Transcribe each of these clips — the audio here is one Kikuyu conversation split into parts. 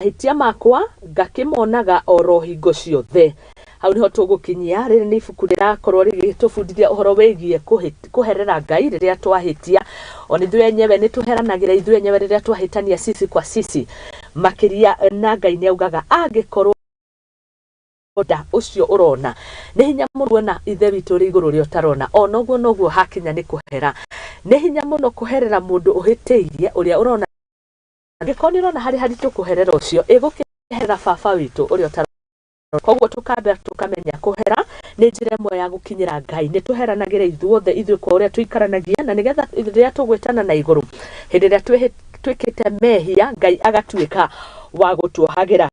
Mahĩtia makwa ngakĩmonaga oro hingo ciothe. Hau nĩho tũgũkinyia. Rĩrĩ nĩ ibuku rĩrakorwo rĩgĩtũbundithia ũhoro wĩgiĩ kũherera Ngai rĩrĩa twahĩtia. Ona ithuĩ enyewe nĩ tũheranagĩra ithuĩ enyewe rĩrĩa twahĩtania sisi kwa sisi. Makĩria na Ngai nĩ augaga angĩkorwo nda ũcio ũrona. Nĩ hinya mũno kuona Ithe witũ ũrĩ igũrũ ũrĩa ũtarona. Ona ũguo noguo hakinya nĩ kũhera. Nĩ hinya mũno kũherera mũndũ ũhĩtĩirie ũrĩa ũrona. Angĩkorwo nĩ ũrona harĩ haritũ kũherera ũcio, ĩ gũkĩherera baba witũ ũrĩa ũtarona? Koguo tũkamba tũkamenya kũhera nĩ njĩra ĩmwe ya gũkinyĩra Ngai. Nĩ tũheranagĩra ithuothe ithuĩ kwa ũrĩa tũikaranagia na nĩgetha rĩrĩa tũgwĩtana na igũrũ, hĩndĩ ĩrĩa twĩkĩte mehia, Ngai agatuĩka wa gũtuohagĩra.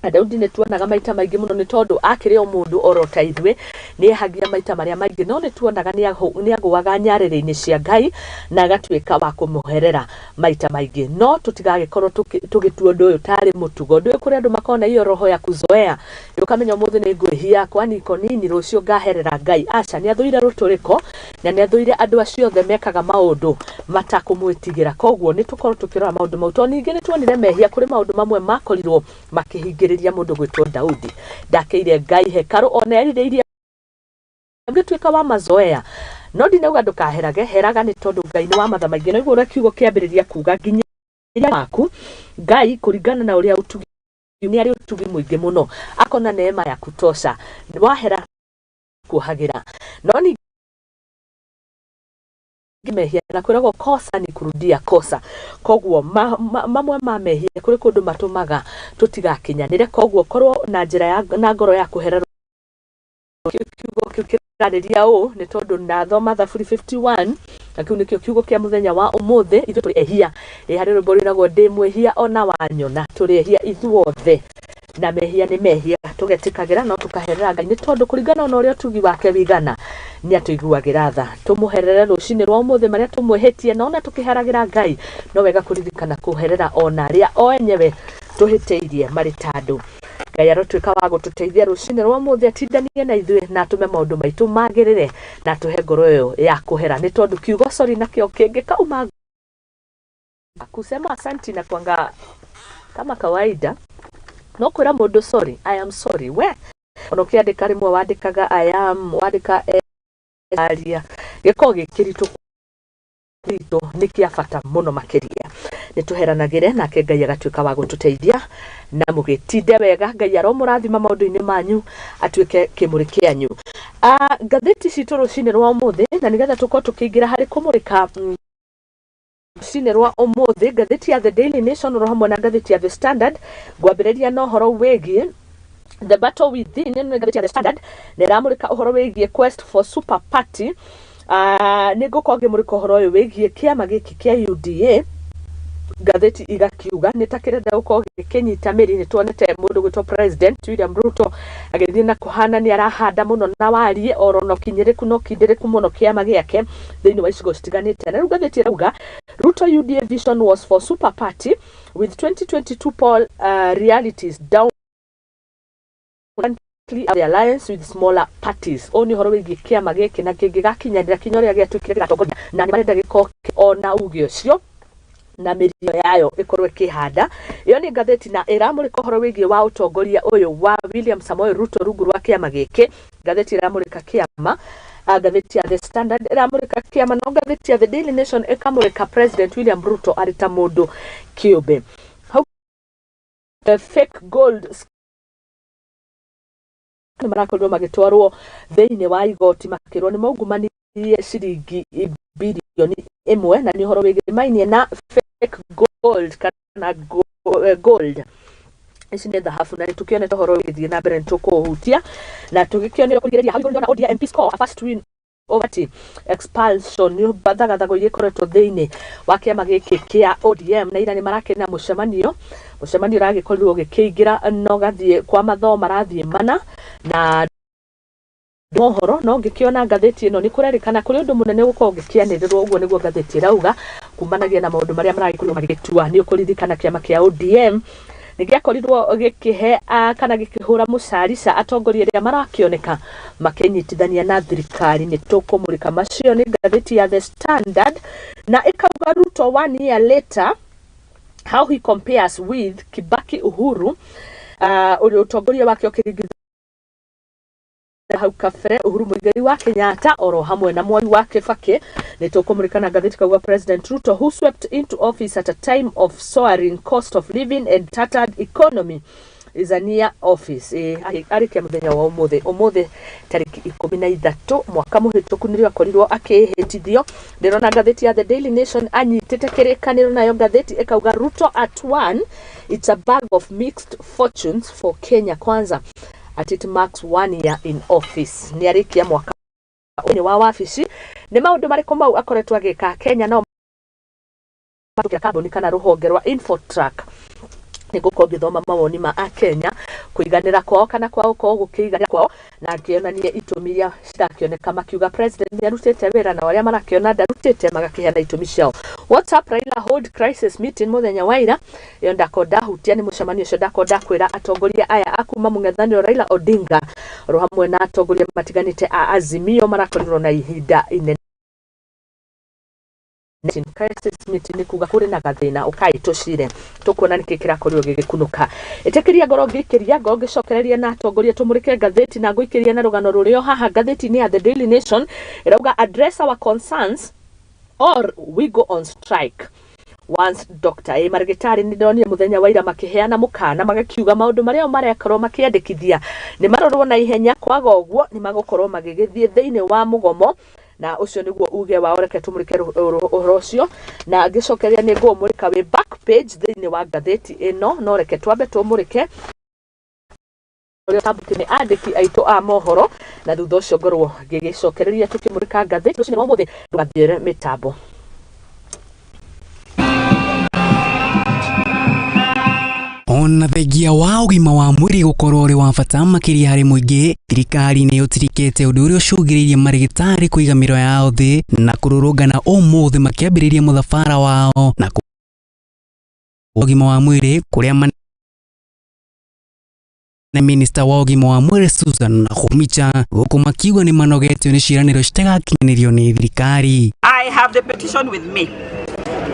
Na Daudi nĩ tuonaga maita maingĩ mũno nĩ tondũ akĩrĩ o mũndũ oro ta ithuĩ, nĩ ehagia maita marĩa maingĩ, no nĩ tuonaga nĩ agũaga nyarĩrĩ-inĩ cia Ngai na agatuĩka wa kũmũherera maita maingĩ. No tũtigagĩkorwo tũgĩtua ũndũ ũyũ tarĩ mũtugo. Ndũĩ kũrĩ andũ makoragwo na hiyo roho ya kuzoea, ũkamenya ũmũthĩ nĩ ngwĩhia, kwani iko nini, rũciũ ngaherera Ngai. Aca, nĩ athũire rũtũrĩko na nĩ athũire andũ acio othe mekaga maũndũ matakũmwĩtigĩra. Koguo nĩ tũkorwo tũkĩrora maũndũ mau. Tondũ ningĩ nĩ tuonire mehia kũrĩ maũndũ mamwe makorirwo makĩhingĩrĩria mũndũ gwĩtwo Daudi. Ndakĩire Ngai hekarũ ona erirĩirie ũngĩtuĩka wa mazoea. No ndinauga ndũkaherage, heraga nĩ tondũ Ngai nĩ wa matha maingĩ. Na ũguo ũrĩa kiugo kĩambĩrĩria kuga nginya waku Ngai kũringana na ũrĩa ũtugi nĩ arĩ ũtugi mũingĩ mũno akona neema ya kutosha wahera kuohagĩra no ningĩ mehia na kwĩragwo kosa ni kurudia kosa koguo mamwe ma mehia kũrĩ kũndũ matũmaga tũtigakinyanĩre koguo korwo na njĩra ya na ngoro ya kũhererwo kiugo kĩu kĩrarĩria ũũ nĩ tondũ ndathoma Thaburi 51 na kĩu nĩkĩo kiugo kĩa mũthenya wa ũmũthĩ ithuĩ tũrĩ ehia ĩ harĩ rwĩmbo rwĩragwo ndĩ mwĩhia ona wanyona tũrĩ ehia ithuothe na mehia nĩ mehia tũgetĩkagĩra no tũkaherera Ngai nĩ tondũ kũringana na ũrĩa ũtugi wake wigana nĩ atũiguagĩra tha tũmũherere rũcinĩ rwa ũmũthĩ marĩa tũmwĩhĩtie na ona tũkĩheragĩra Ngai no wega kũririkana kũherera ona arĩa o enyewe tũhĩtĩirie marĩ ta andũ Ngai arotuĩka wa gũtũteithia rũcinĩ rwa ũmũthĩ atindanie na ithuĩ na atũme maũndũ maitũ magĩrĩre na atũhe ngoro ĩyo ya kũhera nĩ tondũ kiugo sorry nakĩo kĩngĩkauma kusema asanti na kwanga kama kawaida no kwĩra mũndũ sorry I am sorry we ona ũkĩandĩka rĩmwe wandĩkaga I am wandĩka aria gĩkoragwo gĩ kĩritũ ritũ nĩ kĩa bata mũno makĩria nĩ tũheranagĩre nake Ngai agatuĩka wa gũtũteithia na mũgĩtinde wega Ngai aromũrathima maũndũ-inĩ manyu atuĩke kĩmũrĩ kĩanyu. Ah, ngathĩti citũ rũcinĩ rwa ũmũthĩ na nĩgetha tũkorwo tũkĩingĩra harĩ kũmũrĩka rũcinĩ rwa ũmũthĩ ngathĩti ya The Daily Nation oro hamwe na ngathĩti ya The Standard ngwambĩrĩria na ũhoro wĩgiĩ The Battle Within ĩno nĩ ngathĩti ya The Standard na ĩramũrĩka ũhoro wĩgiĩ quest for super party. Nĩ ngũkorwo ngĩmũrĩka ũhoro ũyũ wĩgiĩ kĩama gĩkĩ kĩa UDA ngathĩti igakiuga nĩ ta kĩrenda gũkorwo gĩkĩnyita mĩri. Nĩ tuonete mũndũ gwĩtwo President William Ruto agĩthiĩ na kũhana nĩ arahanda mũno na wariĩ oro na ũkinyĩrĩku na ũkindĩrĩku mũno kĩama gĩake thĩinĩ wa icigo citiganĩte. Na rĩu ngathĩti ĩrauga Ruto UDA vision was for super party with 2022 poll realities down the alliance with smaller parties. Ũũ nĩ ũhoro wĩgiĩ kĩama gĩkĩ na kĩngĩgakinyanĩra kinya ũrĩa gĩatuĩkire gĩgatongoria na nĩ marenda gĩkorwo ona uge ũcio na mĩri yayo ĩkorwo ĩkĩhanda. Ĩyo nĩ ngathĩti na ĩramũrĩka ũhoro wĩgiĩ wa ũtongoria ũyũ wa William Samoei Ruto rungu rwa kĩama gĩkĩ. Ngathĩti ĩramũrĩka kĩama ngathĩti ya The Standard ĩramũrĩka kĩama no ngathĩti ya The Daily Nation ĩkamũrĩka President William Ruto arĩ ta mũndũ kĩũmbe. Hau fake gold nĩ marakorirwo magĩtwarwo thĩinĩ wa igoti makĩrwo nĩ maungumanirie ciringi birioni 1 na nĩ ũhoro wĩgĩmainie na fake gold kana gold ici nĩ thahabu na nĩ tũkĩonete ũhoro ũgĩthiĩ na mbere nĩ tũkũũhutia na tũgĩkĩonire kũrigĩrĩria hau igũrũ na ODM MP score a first win over expulsion nĩ thagathago iria ikoretwo thĩinĩ wa kĩama gĩkĩ kĩa ODM na ira nĩ marakĩrĩ na mũcemanio mũcemanio ũragĩkorirwo ũgĩkĩingĩra na ũgathiĩ kwa mathomo marathiĩ mana na mohoro no ngĩkĩona ngathĩti ĩno nĩ kũrerĩkana kũrĩ ũndũ mũnene ũgũkorwo ũgĩkĩanĩrĩrwo ũguo nĩguo ngathĩti ĩrauga kumanagia na maũndũ marĩa maragĩkorirwo magĩtua nĩ ũkũririkana kĩama kĩa ODM nĩ gĩakorirwo gĩkĩhe kana gĩkĩhũra mũcarica atongoria arĩa marakĩoneka makĩnyitithania na thirikari. Nĩ tũkũmũrĩka macio nĩ ngathĩti ya The Standard na ĩkauga Ruto one year later. How he compares with Kibaki Uhuru, ũrĩa ũtongoria wake ũkĩringithania hau kabere Uhuru Muigai wa Kenyatta oro hamwe na Mwai wa Kibaki. Nĩ tũkũmũrĩka na ngathĩti kauga President Ruto, who swept into office at a time of soaring cost of living and tattered economy, is a near office. Arĩkia mũthenya wa ũmũthĩ, ũmũthĩ tarĩki 13 mwaka mũhĩtũku, nĩrĩo akorirwo akĩhĩtithio. Ndĩrona ngathĩti ya The Daily Nation anyitĩte kĩrĩkanĩro, nayo ngathĩti ĩkauga Ruto at one, it's a bag of mixed fortunes for Kenya Kwanza at it marks one year in office. Nĩ arĩkia mwaka thĩinĩ wa wabici. Nĩ maũndũ marĩkũ mau akoretwo agĩka Kenya? Nao kambuni kana rũhonge rwa Infotrack, nĩ ngũkorwo ngĩthoma mawoni ma akenya, kũiganĩra kwao kana kwao gũkorwo gũkĩiganĩra kwao, na ngĩonania itũmi iria cirakĩoneka makiuga president nĩ arutĩte wĩra, na arĩa marakĩona ndarutĩte magakĩheana itũmi ciao. WhatsApp Raila hold crisis meeting mũthenya wa ira, ĩyo ndakorwo ndahutia nĩ mũcemanio ũcio. Ndakorwo ndakwĩra atongoria aya akuma mũng'ethanĩro, Raila Odinga oro hamwe na atongoria matiganĩte a Azimio, marakorirwo na ihinda inene. Crisis meeting nĩ kuga kũrĩ na gathĩna, ũkai tũcire tũkuona nĩkĩ kĩrakorirwo gĩgĩkunũka. Ĩtĩkĩria ngoro ngĩikĩria ngoro ngĩcokereria na atongoria tũmũrĩke ngathĩti na ngũikĩria na rũgano rũrĩ o haha ngathĩti-inĩ ya The Daily Nation. Ĩrauga, "Address our concerns or we go on strike," once doctor. Ĩ marĩgĩtarĩ nĩ ndonire mũthenya wa ira makĩheana mũkana, magakiuga maũndũ marĩa marekorwo makĩandĩkithia nĩ marorwo na ihenya, kwaga ũguo nĩ magũkorwo magĩgĩthiĩ thĩinĩ wa mũgomo, na ũcio nĩguo uge wao. Reke tũmũrĩke ũhoro ũcio na ngĩcokeria nĩ ngũmũrĩka wĩ back page thĩinĩ wa ngathĩti ĩno, no reke twambe tũmũrĩke ũrĩa tambũki nĩ andĩki aitũ a mohoro, na thutha ũcio ngorwo ngĩgĩcokereria tũkĩmũrĩka ngathĩti rũcinĩ rwa ũmũthĩ. Ndũgathiĩre mĩtambo. Ona thengia wa ũgima wa mwĩrĩ gũkorwo ũrĩ wa bata makĩria harĩ mũingĩ, thirikari nĩ ũtirikĩte ũndũ ũrĩa ũcũngĩrĩirie marĩgĩtarĩ kũiga mĩro yao thĩ na kũrũrũngana ũmũthĩ makĩambĩrĩria mũthabara wao na ũgima wa mwĩrĩ, kũrĩa na minista wa ũgima wa mwĩrĩ Susan Nakhumicha, gũkũ makiuga nĩ manogetio nĩ ciĩranĩro citagakinyanĩrio nĩ thirikari. I have the petition with me.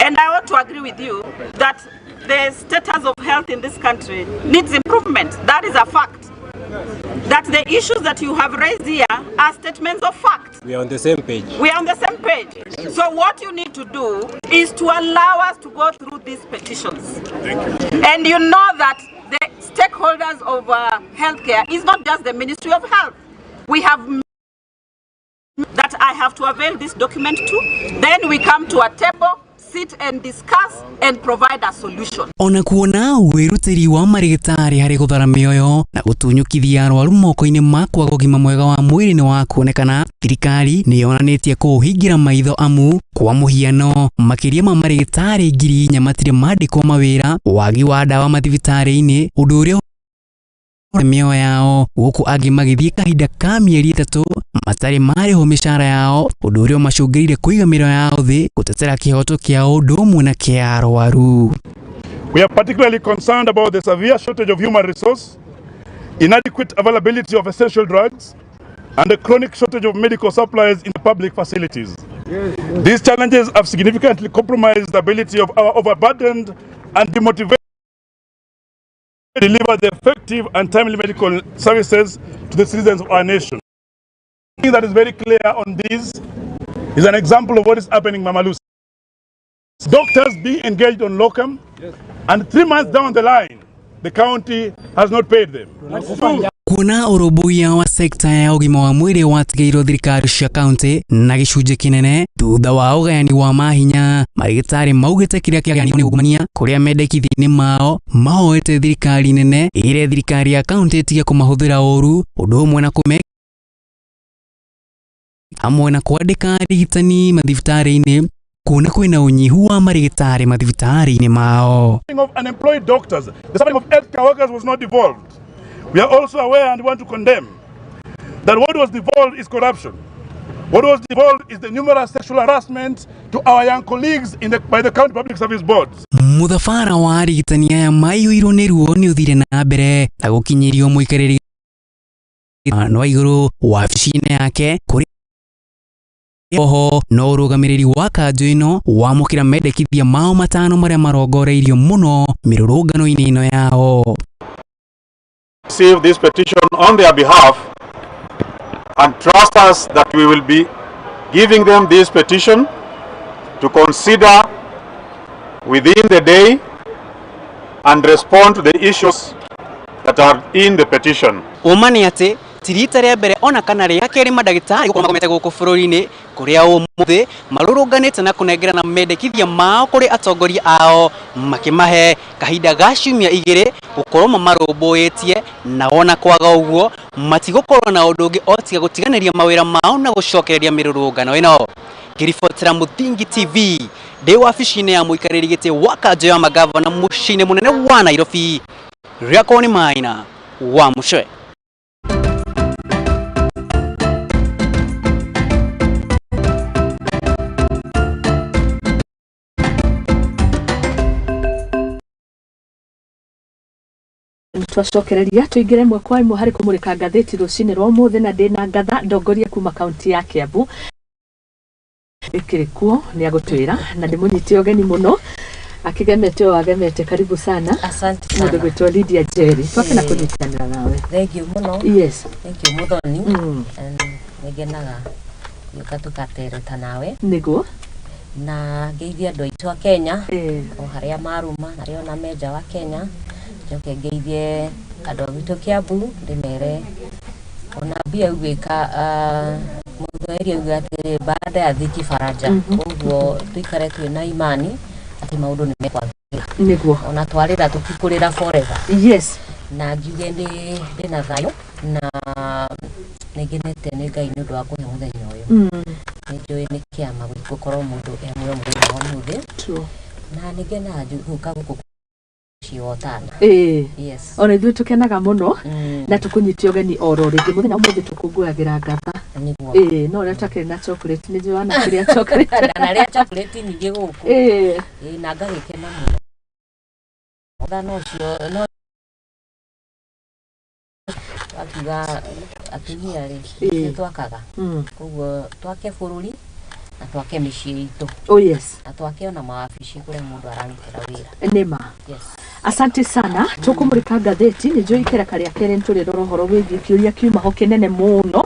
And I want to agree with you that the status of health in this country needs improvement. That is a fact. That the issues that you have raised here are statements of fact. We are on the same page. We are on the same page. So what you need to do is to allow us to go through these petitions. Thank you. And you know that the stakeholders of healthcare is not just the Ministry of Health. We have that I have to avail this document to. Then we come to a table, sit and discuss and provide a solution. Ona kuona wĩrutĩri wa marĩgĩtarĩ harĩ gũthara mĩoyo na gũtunyũkithia arwaru moko-inĩ ma kwaga ũgima mwega wa mwĩrĩ nĩ wa kuonekana, thirikari nĩ yonanĩtie kũũhingĩra maitho, amu kwa mũhiano makĩria ma marĩgĩtarĩ 4,000 matirĩ mandĩkwo mawĩra, wagi wa ndawa mathibitarĩ-inĩ, ũndũ ũrĩa mĩoyo yao, gũkũ angĩ magĩthiĩ kahinda ka mĩeri 3 matarĩ marĩhwo mĩcara yao, ũndũ ũrĩa ũmacũngĩrĩire kũiga mĩro yao thĩ gũtetera kĩhoto kĩao ũndũ ũmwe na kĩa arwaru. We are particularly concerned about the severe shortage of human resource, inadequate availability of essential drugs, and the chronic shortage of medical supplies in the public facilities. These challenges have significantly compromised the ability of our overburdened and demotivated to deliver the effective and timely medical services to the citizens of our nation. Thing that is very clear on this is an example of what is happening in Mama Lucy. Doctors being engaged on locum, and 3 months down the line, the county has not paid them. Kuona ũrũmbũiya wa sekta ya ũgima wa mwĩrĩ watigĩirwo thirikari cia kaunti na gĩcunjĩ kĩnene thutha wa ũgayani wa mahinya, marĩgĩtarĩ maugĩte kĩrĩa kĩagayanio nĩ ungumania, kũrĩa mendekithia-inĩ mao mahoete thirikari nene ĩre thirikari ya kaunti ĩtige kũmahũthĩra ũru, ũndũ ũmwe na kũme hamwe na kwandĩka arigitani mathibitarĩ-inĩ, kuona kwĩna ũnyihu wa marĩgĩtarĩ mathibitarĩ-inĩ mao. Of unemployed doctors, the suffering of healthcare workers was not devolved. We are also aware and want to condemn that what was devolved is corruption. What was devolved is the numerous sexual harassment to our young colleagues by the county public service boards. Mũthabara wa arigitani aya maiyũirwo nĩ ruo nĩ ũthire na mbere na gũkinyĩrio mũikarĩri wa igũrũ wabici-inĩ yake, kũrĩa Oho no ũrũgamĩrĩri wa kanjũ ĩno wamũkĩra mendekithia mao matano marĩa marongoreirio mũno mĩrũrũngano-inĩ ĩno yao. Receive this petition on their behalf and trust us that we will be giving them this petition to consider within the day and respond to the issues that are in the petition. Ũma nĩ atĩ ti rita rĩa mbere ona kana rĩa kerĩ mandagĩtarĩ gũkorwo magomete gũkũ bũrũri-inĩ kũrĩa ũmũthĩ marũrũnganĩte na kũnengerana mendekithia mao kũrĩ atongoria ao makĩmahe kahinda ga ciumia igĩrĩ gũkorwo mamarũmbũĩtie na ona kwaga ũguo matigũkorwo na ũndũ ũngĩ o tiga gũtiganĩria mawĩra mao na gũcokereria mĩrũrũngano ĩno. Ngĩribotera Mũthingi TV ndĩ wabici-inĩ ya mũikarĩri gĩtĩ wa kanjũ ya magavana mũciĩ-inĩ mũnene wa Nairobi, rĩakwa nĩ Maina wa Mũcwe. Twacokereria tũingĩre ĩmwe kwa ĩmwe harĩ kũmũrĩka ngathĩti rũcinĩ rwa ũmũthĩ na ndĩna ngatha ndongoria kuma kaunti ya Kiambu ĩkĩrĩ kuo nĩ agũtwĩra na ndĩmũnyite ũgeni mũno akĩgemete o agemete. Karibu sana. Asante mũndũ sana. Gwĩtwo Lydia Njeri, twakena kũnyitanĩra nawe. Thank you muno. Thank you Muthoni. And nĩngenaga gĩũka tũgatereta nawe. Nĩguo. Na ngeithie andũ aitũ a Kenya o harĩa maruma na arĩa ona me nja wa Kenya, njoke ngeithie andũ a gwitũ Kiambu, ndĩmere ona mbia ugwĩka mũthwaĩri auga atĩrĩ, baada ya dhiki faraja. Koguo tuikare twĩna imani atĩ maũndũ nĩ mekwagĩra. Ona twarĩra tũtikũrĩra forever. Na ngiuge nĩ ndĩna thayũ na nĩ ngenete nĩ Ngai nĩ ũndũ wa kũhe mũthenya ũyũ. Nĩ njũĩ nĩ kĩama gũkorwo mũndũ e muoyo mũthenya wa ũmũthĩ. Na nĩ ngenaga gũka gũkũ mũciĩ wa Ũtana. Yes. Ona ithuĩ tũkenaga mũno na tũkũnyite ũgeni oro rĩngĩ. Mũthenya ũmũthĩ tũkũngũyagĩra ngatha. Nĩguo. Ĩĩ, no ũrĩa ũtakĩrĩ na chocolate, nĩ njũĩ wanakĩrĩa chocolate. Ndanarĩa chocolate nyingĩ gũkũ. Ĩĩ, na ngagĩkena mũno. Thana ũcio no akiuga atumia rĩ nĩ twakaga. Koguo twake bũrũri na twake mĩciĩ itũ. Oh yes. Na twake ona mawabici kũrĩa mũndũ ararutĩra wĩra. Nĩma. Yes. Asante sana. Tũkũmũrĩka ngathĩti, nĩ njũĩ ikereka rĩa kerĩ nĩtũrĩrora ũhoro wĩgiĩ kĩũria kiuma ho kĩnene mũno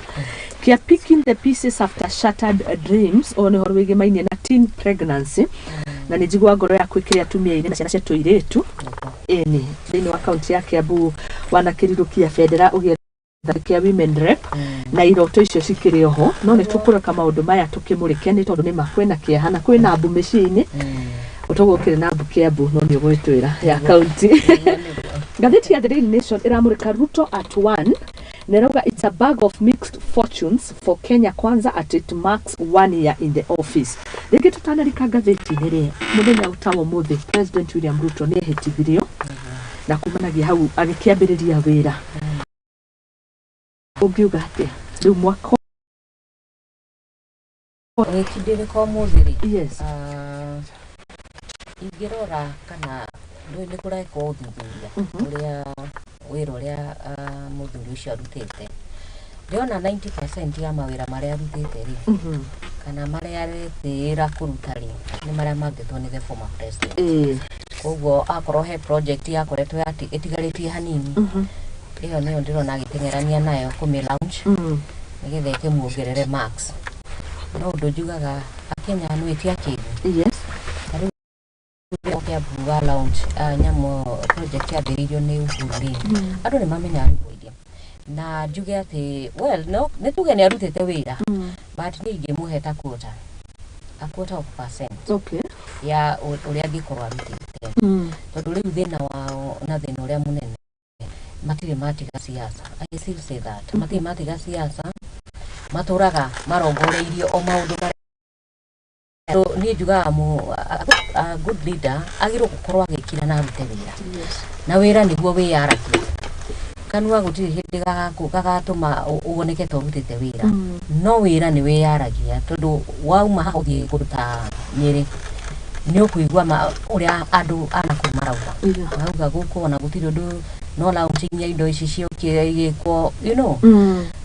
kĩa "Picking the pieces after shattered dreams". Ũyũ nĩ ũhoro wĩgĩmainie na teen pregnancy na nĩ njigua ngoro yaku ĩkĩrĩ atumia aingĩ na ciana cia tũirĩtu ĩni thĩinĩ wa kaunti ya Kiambu wanakĩrirũkia bendera ũgĩetha kĩa women rep na iroto icio cikĩrĩ oho, no nĩ tũkũreka maũndũ maya tũkĩmũrĩke nĩ tondũ nĩma kwĩna kĩeha na kwĩna mbu mĩciĩ-inĩ ũtogwo ũkĩrĩ na mbu Kiambu, no nĩ ũgwĩtwĩra ya kaunti. Ngathĩti ya The Daily Nation ĩramũrĩka Ruto at one na ĩrauga it's a bag of mixed fortunes for Kenya Kwanza at it marks one year in the office. Rĩngĩ tũtanarika ngathĩti-inĩ rĩ, mũthenya ta wa ũmũthĩ President William Ruto nĩ ehĩtithirio na kumanagia hau agĩkĩambĩrĩria wĩra. Ũngiuga atĩa rĩu mwaka? Ũgĩkindĩrĩka ũmũthĩ rĩ, ingĩrora kana ndũĩ nĩ kũrekwo ũthuthuria ũrĩa wĩra ũrĩa mũthuri ũcio arutĩte, ndĩrona 90% ya mawĩra marĩa arutĩte rĩ, kana marĩa aretĩĩra kũruta rĩ, nĩ marĩa marutĩtwo nĩ the former president. Koguo akorwo he project yakoretwo ĩtigarĩtie hanini, ĩyo nĩyo ndĩrona agĩteng'erania nayo kũmĩ launch nĩgetha ĩkĩmuongerere marks. No ũndũ njugaga, Akenya nĩ ti akĩgu. Ta rĩu Kiambu wa launch nyamũ project yambĩrĩirio nĩ Uhuru rĩ, andũ nĩ mamenyaga rĩu William, na njuge atĩ, well, no nĩ tuge nĩ arutĩte wĩra, but niĩ ingĩmũhe ta quarter, a quarter of percent ya ũrĩa angĩkorwo arutĩte, tondũ rĩu thĩna wao na thĩna ũrĩa mũnene, matirĩ matiga siasa. I still say that matirĩ matiga siasa, matũraga marongoreirio o maũndũ marĩa. So, niĩ njugaga a good leader agĩrĩirwo gũkorwo agĩkira na arute wĩra, na wĩra nĩguo wĩyaragia. Kanua gũtirĩ hĩndĩ gagatũma woneke ta ũrutĩte wĩra, no wĩra nĩ wĩyaragia, tondũ wauma haha ũthiĩ kũndũ ta Nyĩrĩ nĩ ũkũigua ũrĩa andũ a nakũu marauga. Marauga gũkũ ona gũtirĩ ũndũ, no launching ya indo ici ciokire igĩkwo.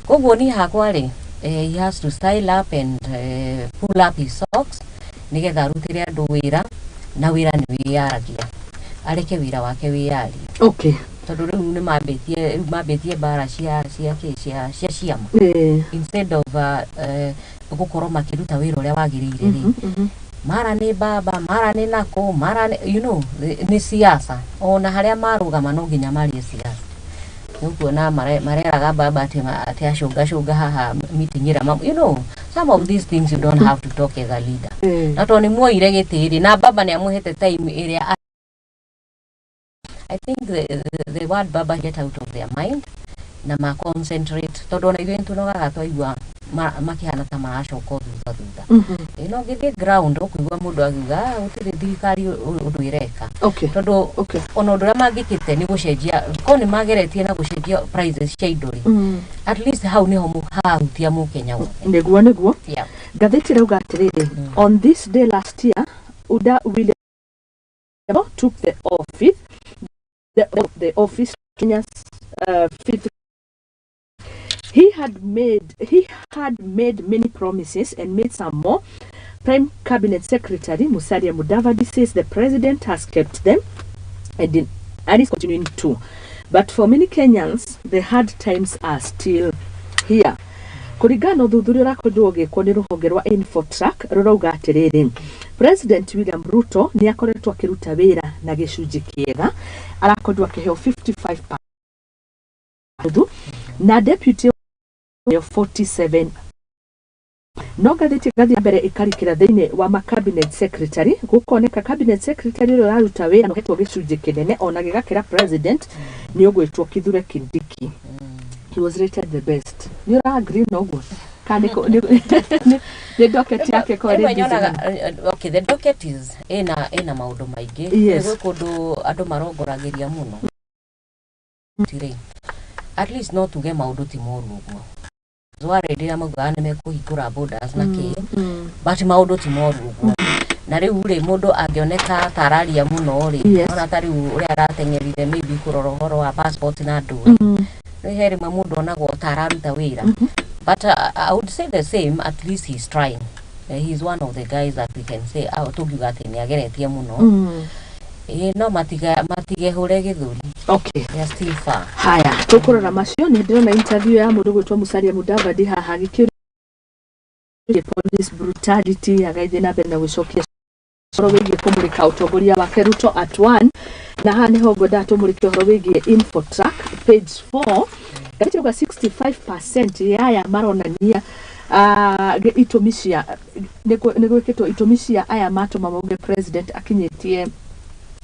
Koguo niĩ hakwa rĩ, He has to style up and pull up his socks nigetha arutire andu wira, na wira ni wiyaragia, areke wira wake wiyarie. Tondu riu ni mambitie, riu mambitie mbara cia ki cia ciama instead of gukorwo makiruta wira uria wagiriire ri, mara nĩ baba, mara nĩ nako, mara nĩ nĩ siasa. Ona harĩa marũgama no nginya marie siasa. Nĩ ũkuona mareraga baba atĩ atĩ acũngacũnga haha meeting ĩrĩa some of these things you don't have to talk as a leader. Na tondũ nĩ muoire gĩtĩ rĩ, na baba nĩ amũhete time ĩrĩa I think the word baba get out of their mind na ma concentrate, tondũ ona ithuĩ nĩtũnogaga twaigua makĩhana ta maracoka o thutha thutha. No ngĩthiĩ ground ũkũigua mũndũ akiuga, "Ah, gũtirĩ thirikari ũndũ ĩreka." Tondũ ona ũndũ ũrĩa mangĩkĩte nĩ gũcenjia ko nĩ mageretie na gũcenjia prices cia indo rĩ, at least hau nĩho hahutia mũkenya wothe. Nĩguo. Ngathĩti ĩrauga atĩrĩrĩ, on this day last year UDA William took the office, the office Kenya's fifth. He had made many promises and made some more. Prime Cabinet Secretary Musalia Mudavadi says the president has kept them and is continuing to. But for many Kenyans, the hard times are still here. Kũringana na ũthuthuria ũrakorirwo ũgĩkwo nĩ rũhonge rwa Infotrack, rũrauga atĩrĩrĩ, President William Ruto nĩ akoretwo akĩruta wĩra na gĩcunjĩ kĩega, arakorirwo akĩheo 55 nuthu na deputy 47. No ngathĩti ĩgathiĩ na mbere ĩkarikĩra thĩinĩ wa ma cabinet secretary, gũkoneka cabinet secretary ũrĩa ũraruta wĩra na ũhetwo gĩcunjĩ kĩnene ona gĩgakĩra president nĩ ũgwĩtwo Kithure Kindiki. He was rated the best. Nĩ ũra agree na ũguo kana nĩ docket yake ko Rĩmwe ĩrĩ busy nyonaga mũno? Okay, the docket is ĩna maũndũ maingĩ. Gwĩ kũndũ andũ marongoragĩria mũno tirĩ, at least no tuge maũndũ ti moru ũguo. Worried rĩrĩa maugaga nĩ mekũhingũra borders na kĩ, but maũndũ ti moru ũguo. Na rĩu rĩ, mũndũ angĩoneka ta araria mũno rĩ, ona ta rĩu ũrĩa arateng'erire maybe kũrora ũhoro wa passport na andũ rĩ, rĩ he rĩmwe mũndũ onagwo ta araruta wĩra, but I would say the same, at least he's trying. He's one of the guys that we can say, tũngiuga atĩ nĩ ageretie mũno. No matigehũre gĩthũri. They are still far. Haya, tũkũrora macio. Nĩ ndĩrona interview ya mũndũ gwĩtwo Musalia Mudavadi haha gĩkĩũria police brutality, agagĩthiĩ na mbere na gũcokia ũhoro wĩgiĩ kũmũrĩka ũtongoria wake Ruto at one. Na haha nĩho ngwendaga tũmũrĩke ũhoro wĩgiĩ Infotrack page 4. Ngathĩti ĩrauga 65% ya aya maronania itũmi cia nĩ gwĩkĩtwo itũmi cia aya matũma mauge president akinyĩtie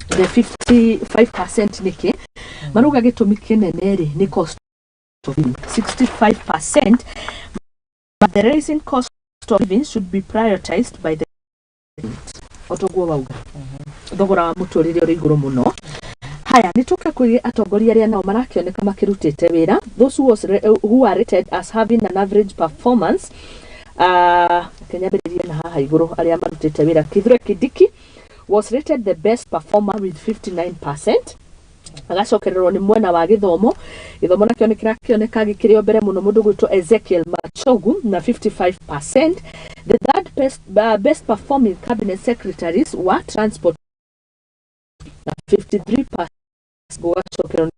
the 55% nĩkĩ. Marauga gĩtũmi kĩnene rĩ nĩ cost of living, 65%, but the rising cost of living should be prioritized by the government. Otoguo wauga thogora wa mũtũrĩre ũrĩ igũrũ mũno. Haya, nĩ tũke kũrĩ atongoria arĩa nao marakĩoneka makĩrutĩte wĩra, those who are rated as having an average performance. Kenya mbĩrĩrie na haha igũrũ arĩa marutĩte wĩra. Kithure Kindiki was rated the best performer with 59%, agacokererwo nĩ mwena wa gĩthomo. Gĩthomo nakĩo nĩ kĩrakĩoneka gĩkĩrĩ o mbere mũno, mũndũ gwĩtwo Ezekiel Machogu na 55%. The third best performing cabinet secretaries wa transport na 53%, gũgacokerwo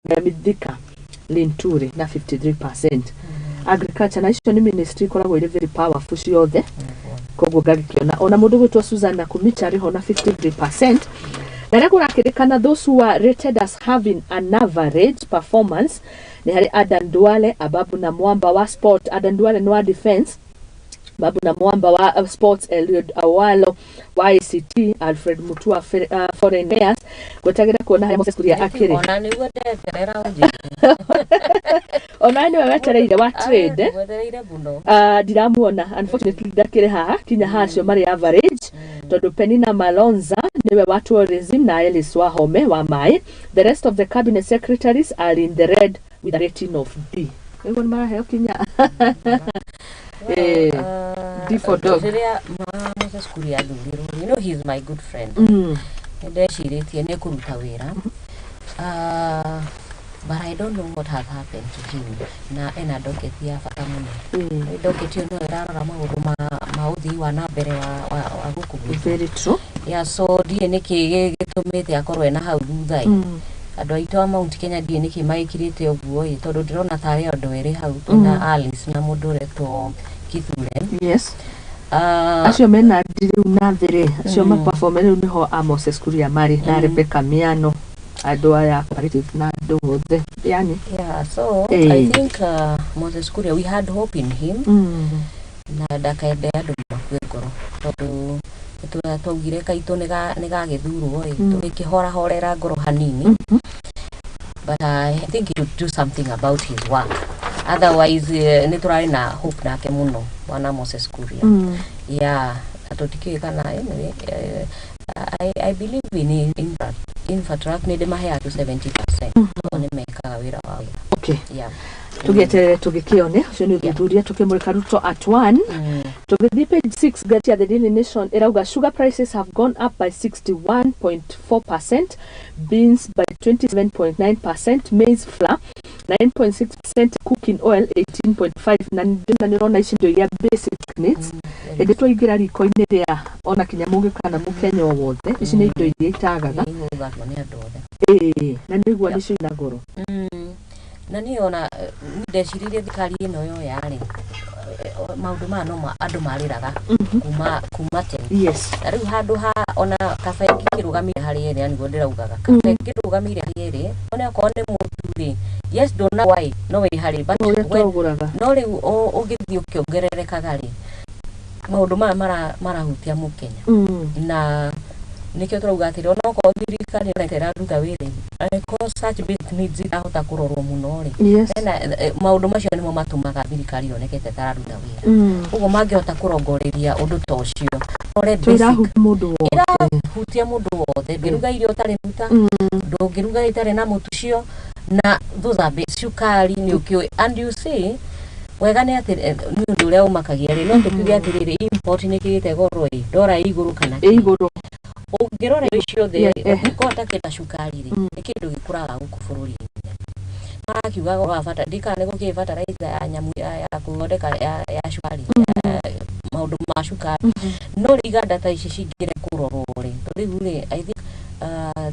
na Mithika Linturi na 53%. Agriculture na icio nĩ ministry ikoragwo irĩ very powerful ciothe, koguo ngagĩkĩona ona mũndũ gwĩtwo Susan Nakhumicha arĩ ho na 53%. Na rĩrĩa kũrakĩrĩkana those who are rated as having an average performance nĩ harĩ Adan Duale, Ababu na Mwamba wa sport. Adan Duale nĩ wa defense, Babu na Mwamba wa sports, Eliud Awalo wa ICT, Alfred Mutua foreign affairs. Ngwetagĩra kuona harĩa Moses Kuria akĩrĩ. Ona nĩguo ndeterera ũnjĩre. Ona nĩwe wetereire wa trade. Wetereire mũno. Ndiramuona unfortunately, ndakĩrĩ haha kinya hacio marĩ average, tondũ Penina Malonza nĩwe wa tourism na Alice Wahome wa maĩ. The rest of the cabinet secretaries are in the red with a rating of D. Nĩguo nĩ maraheo kinya D for dog. Rĩrĩa Moses Kuria athurirwo, you know he is my good friend. Nĩ ndecirĩtie nĩ kũruta wĩra. But I don't know what has happened to him. Na ena docket ya bata mũno. Docket ĩyo no ĩrarora maũndũ ma ũthii wa na mbere wa gũkũ gwitũ. Very true. Yeah, so ndiĩ nĩkĩ gĩtũmĩte akorwo ena hau thutha ĩ. Andũ aitũ a Mount Kenya ndiĩ nĩkĩ maĩkirĩte ũguo ĩ, tondũ ndĩrona tarĩ andũ erĩ hau, kwĩna Alice na mũndũ ũretwo Kithure. Acio mena rĩu na thĩ rĩ, acio maperform rĩu nĩho a Moses Kuria marĩ na Rebecca Miano, andũ aya cooperative na andũ othe yani. Yeah, so I think Moses Kuria, we had hope in him, na ndakaende andũ makue ngoro, tondũ nĩtũrĩa twaugire kaitũ nĩ gagĩthurwo ĩ, tũgĩkĩhorahorera ngoro hanini, but I think he should do something about his work, otherwise nĩ tũrarĩ na hope nake mũno, bwana Moses Kuria. Yeah, na tũtikĩũĩ kana, anyway, I believe in Infotrak, nĩ ndĩmaheaga to 70%, tondũ nĩ mekaga wĩra wao wega. Tũgĩeterere tũgĩkĩone ũcio nĩ ũthuthuria tũkĩmũrĩka Ruto at 1. Tũgĩthiĩ page 6, ngathĩti ya The Daily Nation ĩrauga sugar prices have gone up by 61.4%, beans by 27.9%, maize flour 9.6%, cooking oil 18.5, na ndĩna nĩ ũrona ici indo iria basic needs hĩndĩ twaingĩra riko-inĩ rĩa ona kinya mũgĩ kana mũkenya o wothe, ici nĩ indo iria itagaga. Ihũthagĩrwo nĩ andũ othe. Ĩĩ, na nĩ igua nĩcio ina goro. Na niĩ ona ndeciririe thirikari ĩno yoya rĩ, maũndũ maya no andũ marĩraga kuma tene. Na rĩu handũ ha ona kaba ĩngĩkĩrũgamire harĩ ĩrĩa, nĩguo ndĩraugaga, kaba ĩngĩrũgamire harĩ ĩrĩ, one okorwo nĩ mũtu rĩ, yes, ndona why no wĩ harĩ, but ũrĩa twagũraga. No rĩu ũngĩthiĩ ũkĩongererekaga rĩ, maũndũ maya marahutia mũkenya, na nĩkĩo tũrauga atĩrĩ, ona okorwo thirikari ĩroneka ĩraruta wĩra, angĩkorwo such basic needs itarahota kũrorwo mũno rĩ, ena maũndũ macio nĩmo matũmaga thirikari yoneke ta ĩtararuta wĩra. Ũguo mangĩhota kũrongoreria ũndũ ta ũcio, rore to basic irahutia mũndũ wothe. Ĩrahutia mũndũ wothe. Ndũngĩruga irio ũtarĩ maguta, ndũngĩruga itarĩ na mũtu ũcio, na those are cukari nĩ ũkĩũĩ. And you see, wega nĩ atĩ nĩ ũndũ ũrĩa ũmakagia rĩ, no tũkiuge atĩrĩrĩ, import nĩ kĩgĩte goro ĩ, ndora ĩ igũrũ kana ĩ igũrũ. Ũngĩrora indo ciothe, ũngĩkota kĩndũ ta cukari rĩ, nĩ kĩndũ gĩkũraga gũkũ bũrũri-inĩ, marakiuga goro wa bata ndikana nĩ gũkĩrĩ fertilizer ya nyamũ ya kũthondeka ya cukari, ya maũndũ ma cukari. No rĩu iganda ta ici cingĩre kũrorwo rĩ, tondũ rĩu rĩ, I think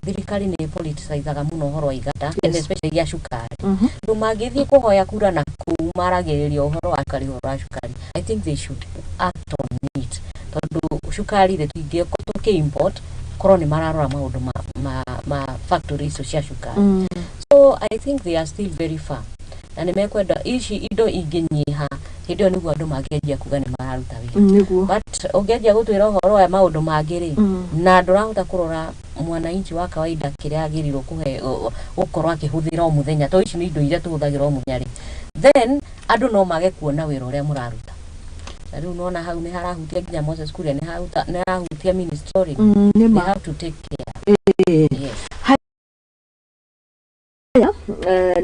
thirikari nĩ politicizaga mũno ũhoro wa iganda, and especially ya cukari. Andũ mangĩthiĩ kũhoya kura na kũu maragĩrĩria ũhoro wa cukari, ũhoro wa cukari, I think they should act on it, tondũ cukari rĩ, tũtingĩkorwo tũkĩ import korwo nĩ mararora maũndũ ma factory icio cia cukari. So I think they are still very far, na nĩ mekwenda ici indo ingĩnyiha, hĩndĩ ĩyo nĩguo andũ mangĩanjia kuga nĩ mararuta wĩra. But ũngĩanjia gũtwĩra ũhoro wa maũndũ mangĩ rĩ, na ndũrahota kũrora mwananchi wa kawaida kĩrĩa agĩrĩirwo kũhe gũkorwo akĩhũthĩra o mũthenya, to ici nĩ indo iria tũhũthagĩra o mũthenya rĩ, then andũ no mage kuona wĩra ũrĩa mũraruta. Na rĩu nona hau nĩ harahutia nginya Moses Kuria, nĩ harahutia ministry. Nĩ They ma have to take care. Yes.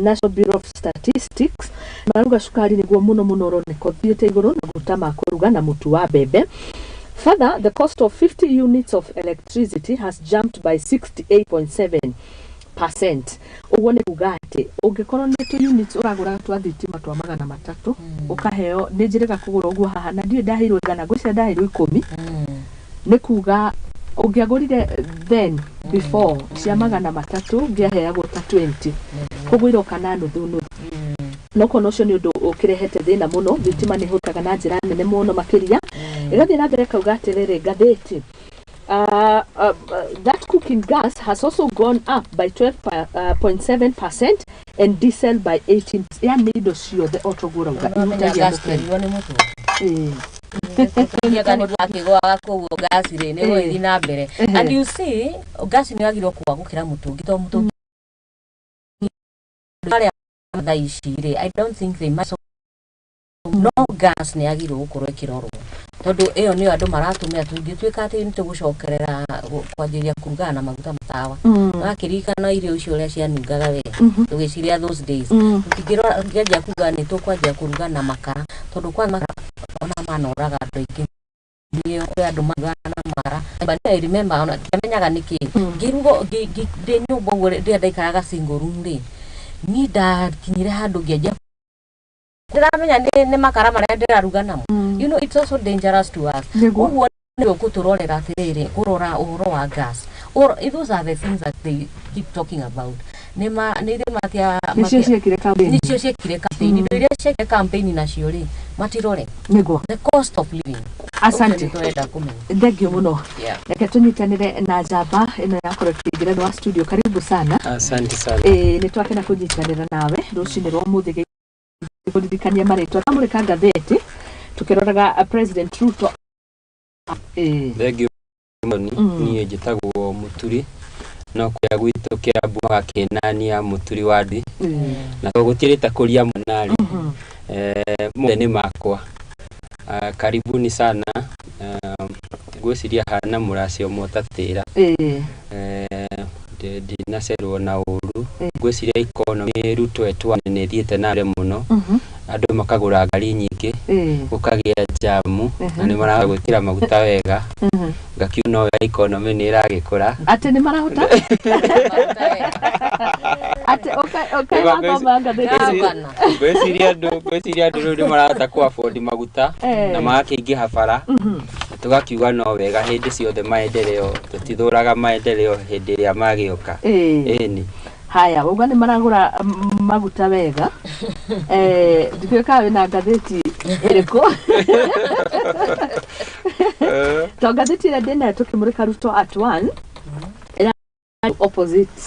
National Bureau of Statistics maruga cukari nĩguo mũno mũno ũroneka ũthiĩte igũrũ, na maguta ma kũruga na mũtu wa mbembe. Further, the cost of 50 units of electricity has jumped by 68.7%. Ũguo nĩ kuga atĩ ũngĩkorwo nĩ tũ units ũragũraga twa thitima twa 300, ũkaheo nĩ njĩrĩga kũgũra ũguo haha, na ndiũĩ ndaheirwo igana, ngwĩciria ndaheirwo 10. Nĩ kuga ũngĩagũrire then before cia 300, ngĩaheagwo ta 20, koguo iroka na nuthu nuthu. No kona ũcio nĩ ũndũ ũkĩrehete thĩna mũno. Thitima nĩ ĩhũthĩkaga na njĩra nene mũno makĩria. Ĩgathiĩ na mbere kauga atĩrĩrĩ, ngathĩti, that cooking gas has also gone up by 12.7% and diesel by 18. Yani indo ciothe o toguo ũrauga Ũramenya ihutagia gas mũkenya. twerirwo nĩ mũtwe. Ĩĩ. Nĩ akĩgwaga, koguo ngasi rĩ, nĩ gũgĩthiĩ na mbere. And you see, ngasi nĩ yagĩrĩirwo kũgwa gũkĩra mũtũngi, tondũ mũtũngi arĩa thaa ici rĩ, I don't think they might. So no gas nĩ yagĩrĩirwo gũkorwo ĩkĩrorwo, tondũ ĩyo nĩyo andũ maratũmĩra. Tũngĩtuĩka atĩ nĩ tũgũcokerera kwanjĩrĩria kũrugaga na maguta matawa, wakĩririkana irio icio ũrĩa cianungaga we tũgĩcirĩa those days. Tũtingĩrora tũngĩanjia kuga nĩ tũkwanjia kũruga na makara, tondũ kwa makara ona manoraga andũ aingĩ, nĩo kwĩ andũ marugaga na makara. But I remember, ona ndiamenyaga nĩkĩ ngĩrugo ndĩ nyũmba ũguo rĩrĩa ndaikaraga single room rĩ, Niĩ ndakinyire handũ ngĩanjia ndĩramenya nĩ makara marĩa ndĩraruga namo. It's also dangerous to us. Ũguo nĩ ũkũtũrorera atĩrĩrĩ, kũrora ũhoro wa gas. Or those are the things that they keep talking about. Nĩ ma nĩ ithe matia. Nĩcio ciekire campaign. Nĩcio ciekire campaign. Indo iria ciekire campaign nacio rĩ, matirore the cost of living. Asante. Ũcio nĩ tũrenda kũmenya. Thengio mũno. Reke tũnyitanĩre na njamba ĩno yakorwo ĩkĩingĩra thĩ wa studio. Karibu sana. Asante sana. Ĩĩ, nĩ twakena kũnyitanĩra nawe rũcinĩ rwa ũmũthĩ, kũririkania marĩtwa twamũrĩka ngathĩti tũkĩroraga President Ruto. Ĩĩ. Thengiũ mũno. Niĩ njĩtagwo Mũturi, no kũrĩa gwitũ Kĩambu magakĩnania Mũturi wa Ndui, na to gũtirĩte kũria mwana rĩ, mothe nĩ makwa. Ah, karibuni sana. Ngwĩciria hana mũracio mũtatĩra. Ndinacerwo na ũru. Ngwĩciria economy Ruto etwa nĩ ĩthiĩte na mbere mũno, andũ makagũra ngari nyingĩ, gũkagĩa jamu, na nĩ marahota gwĩkĩra maguta wega, ngakiuga no wega, economy nĩ ĩragĩkũra. Atĩ nĩ marahota atĩ ũkaĩwathoma ngathĩti. Gavana. Ngwĩciria andũ rĩu nĩ marahota kũ afford maguta na magakĩingĩha bara, tũgakiuga no wega. Hĩndĩ ciothe maendeleo, tũtithũraga maendeleo hĩndĩ ĩrĩa magĩũka. Ĩni. Haya, wauga nĩ maragũra maguta wega. Ndikĩũĩ kana wĩna ngathĩti ĩrĩkũ, to ngathĩti ĩrĩa ndĩnayo tũkĩmũrĩka Ruto at one ĩra opposite,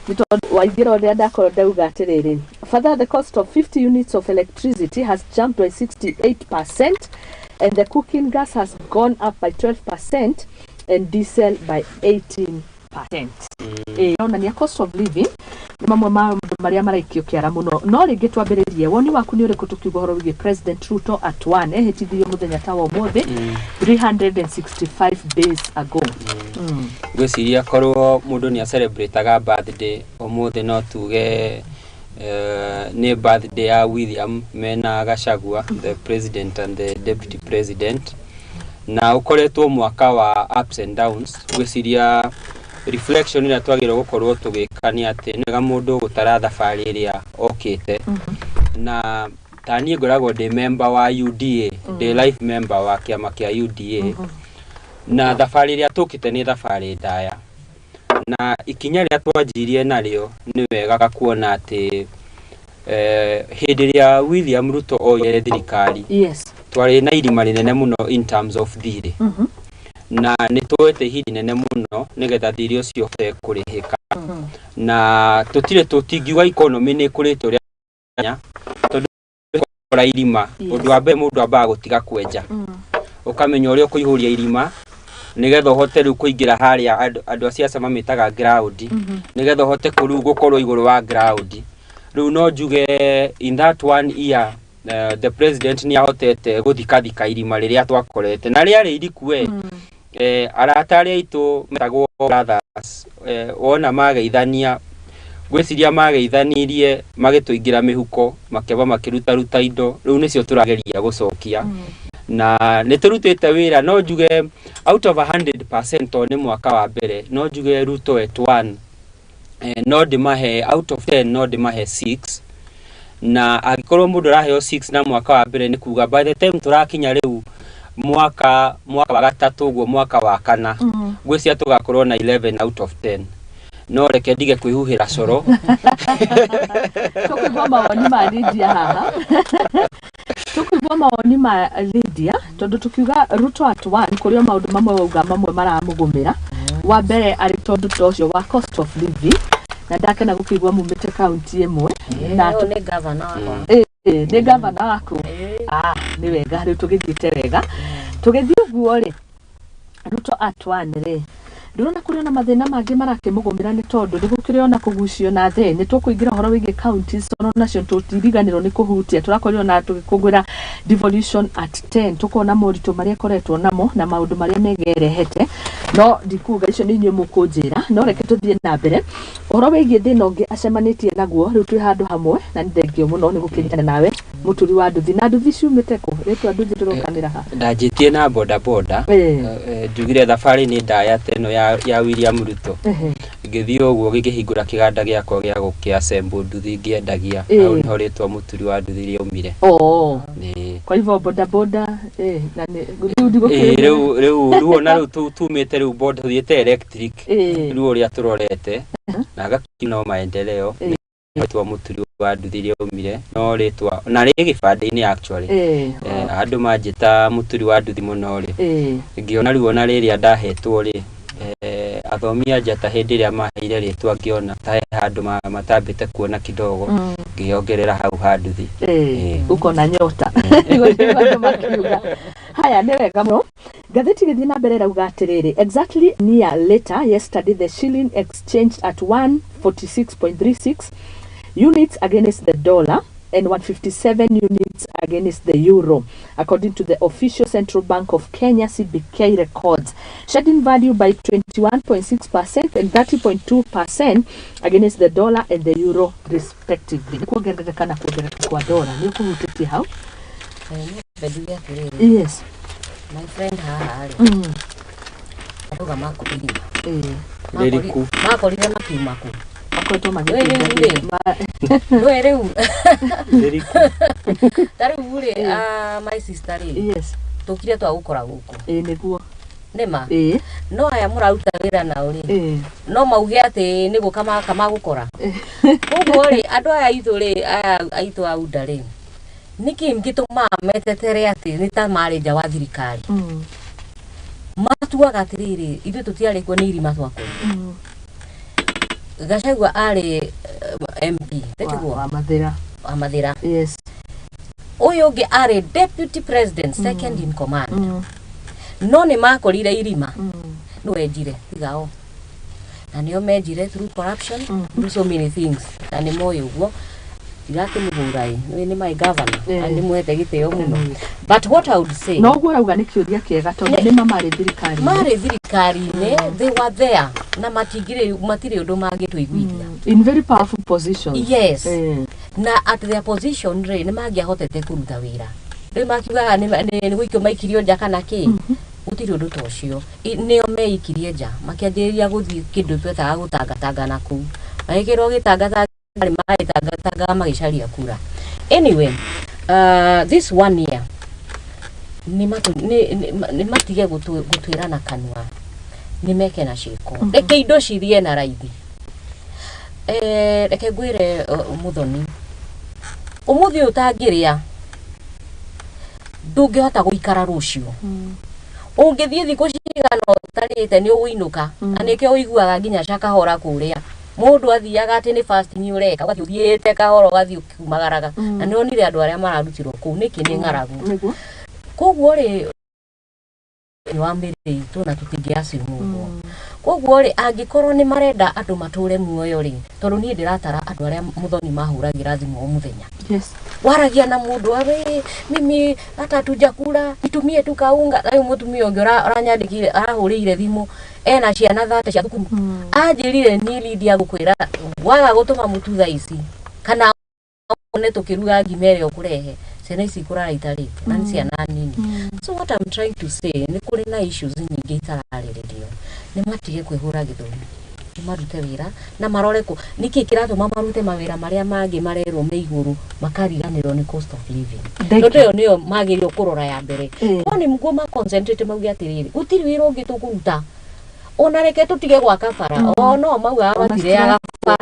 nĩ tondũ waingĩra ũrĩa ndakorwo ndauga atĩrĩrĩ, further, the cost of 50 units of electricity has jumped by 68% and the cooking gas has gone up by 12% and diesel by 18%. Ĩronania cost of living nĩ mamwe ma maũndũ marĩa maraikio kĩara mũno. No rĩngĩ twambĩrĩrie, woni waku nĩ ũrĩkũ tũkiuga ũhoro wĩgiĩ President Ruto at one ehĩtithirio mũthenya ta wa ũmũthĩ 365 days ago? Ngwĩciria korwo mũndũ nĩ acelebrataga birthday ũmũthĩ, no tuge nĩ birthday ya William mena Gachagua, the president and the deputy president, na ũkoretwo mwaka wa ups and downs. Ngwĩciria reflection ĩrĩa twagĩrĩirwo gũkorwo tũgĩka nĩ atĩ nĩ wega mũndũ gũtara thabarĩ ĩrĩa okĩte. Na ta niĩ ngoragwo ndĩ member wa UDA, ndĩ life member wa kĩama kĩa UDA, na thabarĩ ĩrĩa tũkĩte nĩ thabarĩ ndaya, na ikinya rĩrĩa twanjirie narĩo nĩ wega kuona atĩ hĩndĩ ĩrĩa William Ruto oire thirikari, twarĩ na irima rĩnene mũno in terms of thirĩ, na nĩ tuoete ihinda inene mũno nĩgetha thirĩ ũcio ũhote kũrĩhĩka, na tũtirĩ tũtingiuga economy nĩ ĩkũrĩte ũrĩa, tondũ kora irima, ũndũ wa mbere mũndũ ambaga gũtiga kwenja, ũkamenya ũrĩa ũkũihũria irima nĩgetha ũhote rĩu kũingĩra harĩa andũ a siasa mamĩtaga ground, nĩgetha ũhote kũrĩu gũkorwo igũrũ wa ground. Rĩu no njuge in that one year, the president nĩ ahotete gũthikathika irima rĩrĩa twakorete na rĩarĩ iriku we. Arata arĩa aitũ metagwo brothers, wona mageithania, ngwĩciria mageithanirie magĩtũingĩra mĩhuko, makĩamba makĩrutaruta indo. Rĩu nĩcio tũrageria gũcokia, na nĩ tũrutĩte wĩra. No njuge out of 100%, tondũ nĩ mwaka wa mbere, no njuge Ruto at one, no ndĩmahe out of 10, no ndĩmahe 6. Na angĩkorwo mũndũ araheo 6 na mwaka wa mbere, nĩ kuga by the time tũrakinya rĩu mwaka wa gatatũ ũguo, mwaka wa kana, ngwĩciria tũgakorwo na 11 out of 10. No reke ndige kwĩhuhĩra coro. Tũkũigua mawoni ma Lydia haha, tũkũigua mawoni ma Lydia, tondũ tũkiuga Ruto at one, kũrĩ o maũndũ mamwe wauga mamwe maramũgũmĩra. Wa mbere arĩ tondũ ta ũcio wa cost of living, na ndakena gũkĩigua mumĩte kaunti ĩmwe na Ũyũ nĩ gavana wakwa. Ĩĩ, nĩ gavana waku. Ah, nĩ wega. Rĩu tũgĩthiĩte wega, tũgĩthiĩ ũguo rĩ, Ruto at one rĩ, ndĩrona kũrĩ ona mathĩna mangĩ marakĩmũgũmĩra, nĩ tondũ nĩ gũkĩrĩ ona kũgucio na thĩ. Nĩ tũkũingĩra ũhoro wĩgiĩ counties, tondũ nacio tũtiriganĩrwo nĩ kũhutia. Tũrakorirwo na tũgĩkũngũĩra devolution at 10, tũkona moritũ marĩa ĩkoretwo namo na maũndũ marĩa megerehete. No ndikuga icio nĩ inyuĩ mũkũnjĩra, no reke tũthiĩ na mbere ũhoro wĩgiĩ thĩna ũngĩ acemanĩtie naguo. Rĩu twĩ handũ hamwe na nĩ thengio mũno nĩ gũkĩnyitana nawe, mũturi wa nduthi. Na nduthi ciumĩte kũ? Rĩtwa nduthi tũrokanĩra ha? Ndanjĩtie na boda boda. Njugire thabarĩ nĩ ndaya ta ĩno ya William Ruto. Ngĩthiĩ ũguo ngĩkĩhingũra kĩganda gĩakwa gĩa gũkĩassemble nduthi ngĩendagia. Hau nĩho rĩtwa mũturi wa nduthi rĩaumire. Oh. Ĩĩ. Kwa hivyo boda boda na nĩ rĩu Ĩĩ, ndigũkĩrĩ rĩu ona rĩu tumĩte rĩu boda tũthiĩte electric. Rĩu ũrĩa tũrorete na gakiu no maendeleo. Rĩtwa mũturi wa nduthi rĩaumire no rĩtwa na rĩ gĩbandĩ-inĩ actually. Andũ manjĩta mũturi wa nduthi mũno rĩ, ngĩona rĩu ona rĩrĩa ndahetwo rĩ, athomi a njata hĩndĩ ĩrĩa maheire rĩtwa ngĩona ta he handũ matambĩte kuona kidogo, ngĩongerera hau ha nduthi. Uko na nyota. Nĩguo andũ makiuga. Haya, nĩ wega mũno. Ngathĩti ĩgĩthiĩ na mbere ĩrauga atĩrĩrĩ, exactly near later yesterday the shilling exchanged at 146.36 units against the dollar and 157 units against the euro, according to the official Central Bank of Kenya CBK records, shedding value by 21.6% and 30.2% against the dollar and the euro respectively. Nĩ kuongerereka na kuongerereka kwa dola nĩ ũkũhutĩtie hau. Nyambe njuge atĩrĩrĩ, my friend haha rĩ, arauga makorire Rĩrĩkũ? Makorire makiuma kũ? Makoretwo Rĩu magĩteithia rĩ. We rĩu Rĩrĩkũ? Ta rĩu rĩ, my sister rĩ, tũkire twagũkora gũkũ. Ĩĩ, nĩguo. Nĩma no aya mũraruta wĩra nao rĩ, no mauge atĩ nĩ gũka maka magũkora. Koguo rĩ, andũ aya aitũ rĩ, aya aitũ a UDA rĩ, nĩkĩ gĩtũmaga metetere atĩ nĩ ta marĩ nja wa thirikari? Matuaga atĩrĩrĩ, ithuĩ tũtiarĩ kuo, nĩ irima twakorire. Gachagua arĩ MP. Tiguo? Wa Mathĩra. Wa Mathĩra. Ũyũ ũngĩ arĩ deputy president, second in command, no nĩ makorire irima nĩ wenjire tigao na nĩo menjire through corruption, through so many things, na nĩ moĩ ũguo tirakĩmũhũra ĩ nĩ nĩ my governor na nĩ mwete gĩtĩo mũno, but what I would say, No ũguo ũrauga nĩ kĩũria kĩega tondũ nĩ ma marĩ thirikari. Marĩ thirikari-inĩ, they were there na matingĩrĩ matirĩ ũndũ mangĩtũiguithia. In very powerful positions. Yes. Na at their position rĩ, nĩ mangĩahotete kũruta wĩra. Rĩu makiugaga nĩ gũikio maikirio nja kana kĩ, gũtirĩ ũndũ ta ũcio. Nĩo meikirie nja makĩanjĩrĩria gũthiĩ kĩndũ twetaga gũtangatanga na kũu magĩkĩrwo gĩtangatanga magĩtangatangaga magĩcaria kura. Anyway, this one year nĩ matige gũtwĩra na kanua, nĩ meke na ciĩko. Reke indo cithiĩ na raithi. Reke ngwĩre, Mũthoni, ũmũthĩ ũyũ ũtangĩrĩa ndũngĩhota gũikara rũciũ. Ũngĩthiĩ thikũ cigana ũtarĩte nĩ ũgũinũka, na nĩkĩo ũiguaga nginya cakahora kũrĩa mũndũ athiaga atĩ nĩ fasting ũreka, ũgathiĩ ũthiĩte kahora, ũgathiĩ ũkiumagaraga, na nĩ onire andũ arĩa mararutirwo kũu nĩkĩ nĩ ng'aragu. Koguo rĩ, nĩ wa mĩrĩ itũ na tũtingĩ assume ũguo. Koguo rĩ, angĩkorwo nĩ marenda andũ matũre muoyo rĩ, tondũ niĩ ndĩratara andũ arĩa Mũthoni mahũragĩra thimũ o mũthenya, waragia na mũndũ awe, mimi hata tujakula, nitumie tu kaunga. Rĩu mũtumia ũngĩ ũranyandĩkire arahũrĩire thimũ ena ciana 30 cia thukuru, anjĩrire niĩ Lydia gũkwĩra waga gũtũma mũtu thaa ici kana one tũkĩruga ngima ĩrĩa ũkũrehe, ciana ici ikũrara itarĩte na nĩ ciana nini. So what I'm trying to say, nĩ kũrĩ na issues nyingĩ itararĩrĩrio. Nĩ matige kwĩhũra gĩthũri, nĩ marute wĩra na marore kũ nĩkĩ kĩratũma marute mawĩra marĩa mangĩ marerwo me igũrũ makariganĩrwo nĩ cost of living, Thank tondũ ĩyo nĩyo magĩrĩirwo kũrora ya mbere. No nĩ guo ma concentrate mauge atĩrĩrĩ, gũtirĩ wĩra ũngĩ tũkũruta, ona reke tũtige gwaka bara, o no maugaga Ona matireaga bara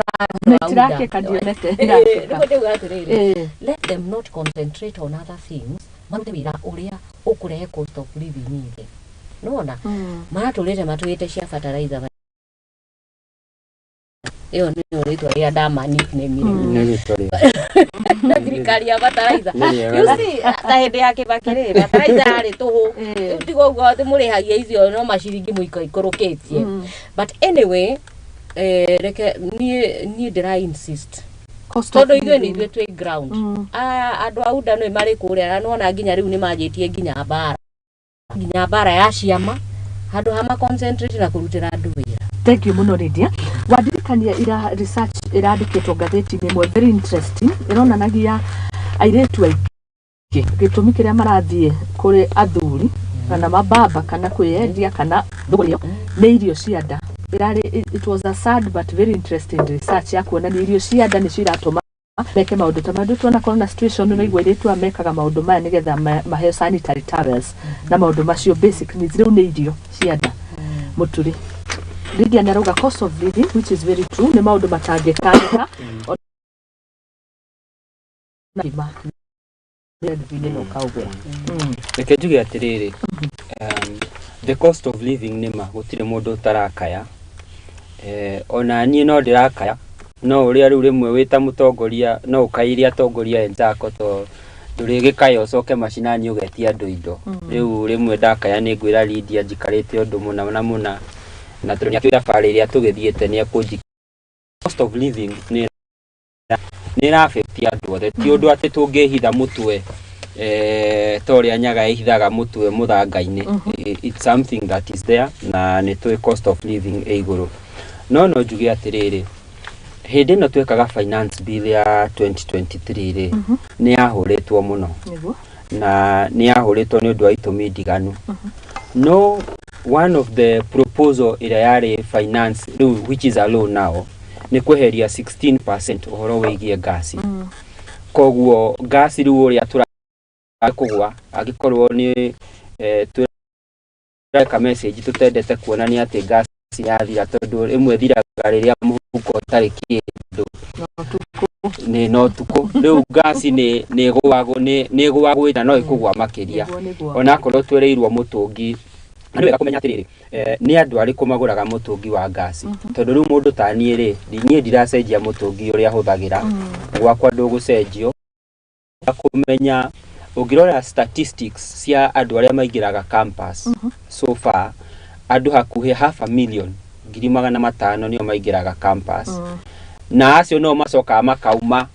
Nĩ andũ a UDA. itirakĩka, ndionete irakĩka. Nĩguo ndauga atĩrĩrĩ, let them not concentrate on other things, marute wĩra ũrĩa ũkũrehe cost of living thĩ. Nĩwona maratũrĩte matwĩte cia fertilizer, ĩyo nĩyo rĩtwa rĩrĩa ndama nickname rĩu. Nĩ rĩtwa rĩega. Na thirikari ya fertilizer. Nĩ rĩega. You see, ta hĩndĩ ya Kibaki rĩ, fertilizer yarĩ tũhũ. Rĩu tiga ũguo atĩ mũrĩhagia icio no maciringi mũiko ikũrũkĩtie. But anyway, reke niĩ ndĩra insist Cost of tondũ ithuĩ nĩ living. ithuĩ twĩ ground. Aya andũ a UDA nĩ marĩ kũrĩa na nĩwona nginya rĩu nĩ manjĩtie nginya mbara ya ciama. Handũ ha ma concentrate na kũrutĩra andũ wĩra. Thank you mũno, Lydia. Wandirikania ira research ĩrandĩkĩtwo ngathĩti-inĩ ĩmwe, very interesting, ĩronanagia airĩtu aingĩ gĩtũmi kĩrĩa marathiĩ kũrĩ athuri kana mababa kana kwĩyendia kana thũgũrĩ ĩyo nĩ irio cia nda. Ĩrarĩ, it was a sad but very interesting research ya kuonania irio cia nda nĩcio iratũma meke maũndũ ta maũndũ tuona na situation. Ũraigua airĩtu aya mekaga maũndũ maya nĩgetha maheo sanitary towels na maũndũ macio, basic needs. Rĩu nĩ irio cia nda. Mũturi, Lydia nĩarauga cost of living, which is very true, nĩ maũndũ matangĩkanĩka ona ngima nĩ na ũkaũgũra. Reke njuge atĩrĩrĩ, the cost of living, nĩ ma gũtirĩ mũndũ ũtarakaya. Ona niĩ no ndĩrakaya, no ũrĩa rĩu rĩmwe wĩ ta mũtongoria no ũkaĩre atongoria enzako to ndũrĩgĩkaya ũcoke macinani ũgetia andũ indo. Rĩu rĩmwe ndakaya nĩ ngwĩra Lydia njikarĩte ũndũ mũna na mũna, na tondũ nĩakĩũĩ thabarĩ ĩrĩa tũgĩthiĩte nĩ ekũnji. Cost of living nĩ ĩra affect andũ othe, ti ũndũ atĩ tũngĩhitha mũtwe ta ũrĩa nyaga ĩhithaga mũtwe mũthanga-inĩ. It's something that is there, na nĩ tũĩ cost of living ĩ igũrũ. No njuge atĩrĩrĩ, hĩndĩ ĩno twekaga finance bill ya 2023 rĩ, nĩ yahũrĩtwo mũno na nĩ yahũrĩtwo nĩ ũndũ wa itũmi ndiganu, no one of the proposal ĩrĩa yarĩ finance rĩu, which is a law now, nĩ kweheria 16% ũhoro wĩgiĩ ngasi. Koguo ngasi rĩu ũrĩa tũrakũgwa, angĩkorwo nĩ twĩreka message tũtendete kuona nĩ atĩ ngasi yathira, tondũ rĩmwe ĩthiraga rĩrĩa mũhuko ũtarĩ kĩndũ. No tukũ. Nĩ no tukũ rĩu ngasi nĩ ĩgũagwo, nĩ ĩgũagwo na no ĩkũgwa makĩria. Nĩguo nĩguo. Onakorwo twereirwo mũtũngi, na nĩ wega kũmenya atĩrĩrĩ, nĩ andũ arĩkũ magũraga mũtũngi wa ngasi, tondũ rĩu mũndũ ta niĩ rĩ, niĩ ndiracenjia mũtũngi ũrĩa hũthagĩra gwakwa, ndũgũcenjio. Kũmenya ũngĩrora statistics cia andũ arĩa maingĩraga campus so far, andũ hakuhĩ half a million, 500,000 nĩo maingĩraga campus, na acio no macokaga makauma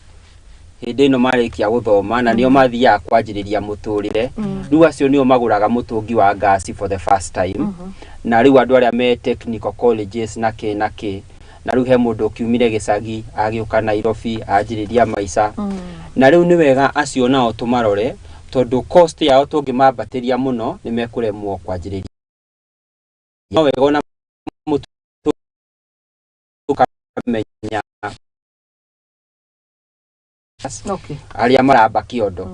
hĩndĩ ĩno marĩkia gũthoma, na nĩo mathiaga kwanjĩrĩria mũtũrĩre. Rĩu acio nĩo magũraga mũtũngi wa ngasi for the first time, na rĩu andũ arĩa me technical colleges na kĩ na kĩ, na rĩu he mũndũ ũkiumire gĩcagi agĩũka Nairobi anjĩrĩria maica, na rĩu nĩ wega acio nao tũmarore, tondũ cost yao tũngĩmambatĩria mũno nĩ mekũremwo kwanjĩrĩria. No wega ona mũtu ũkamenya arĩa maramba kĩondo.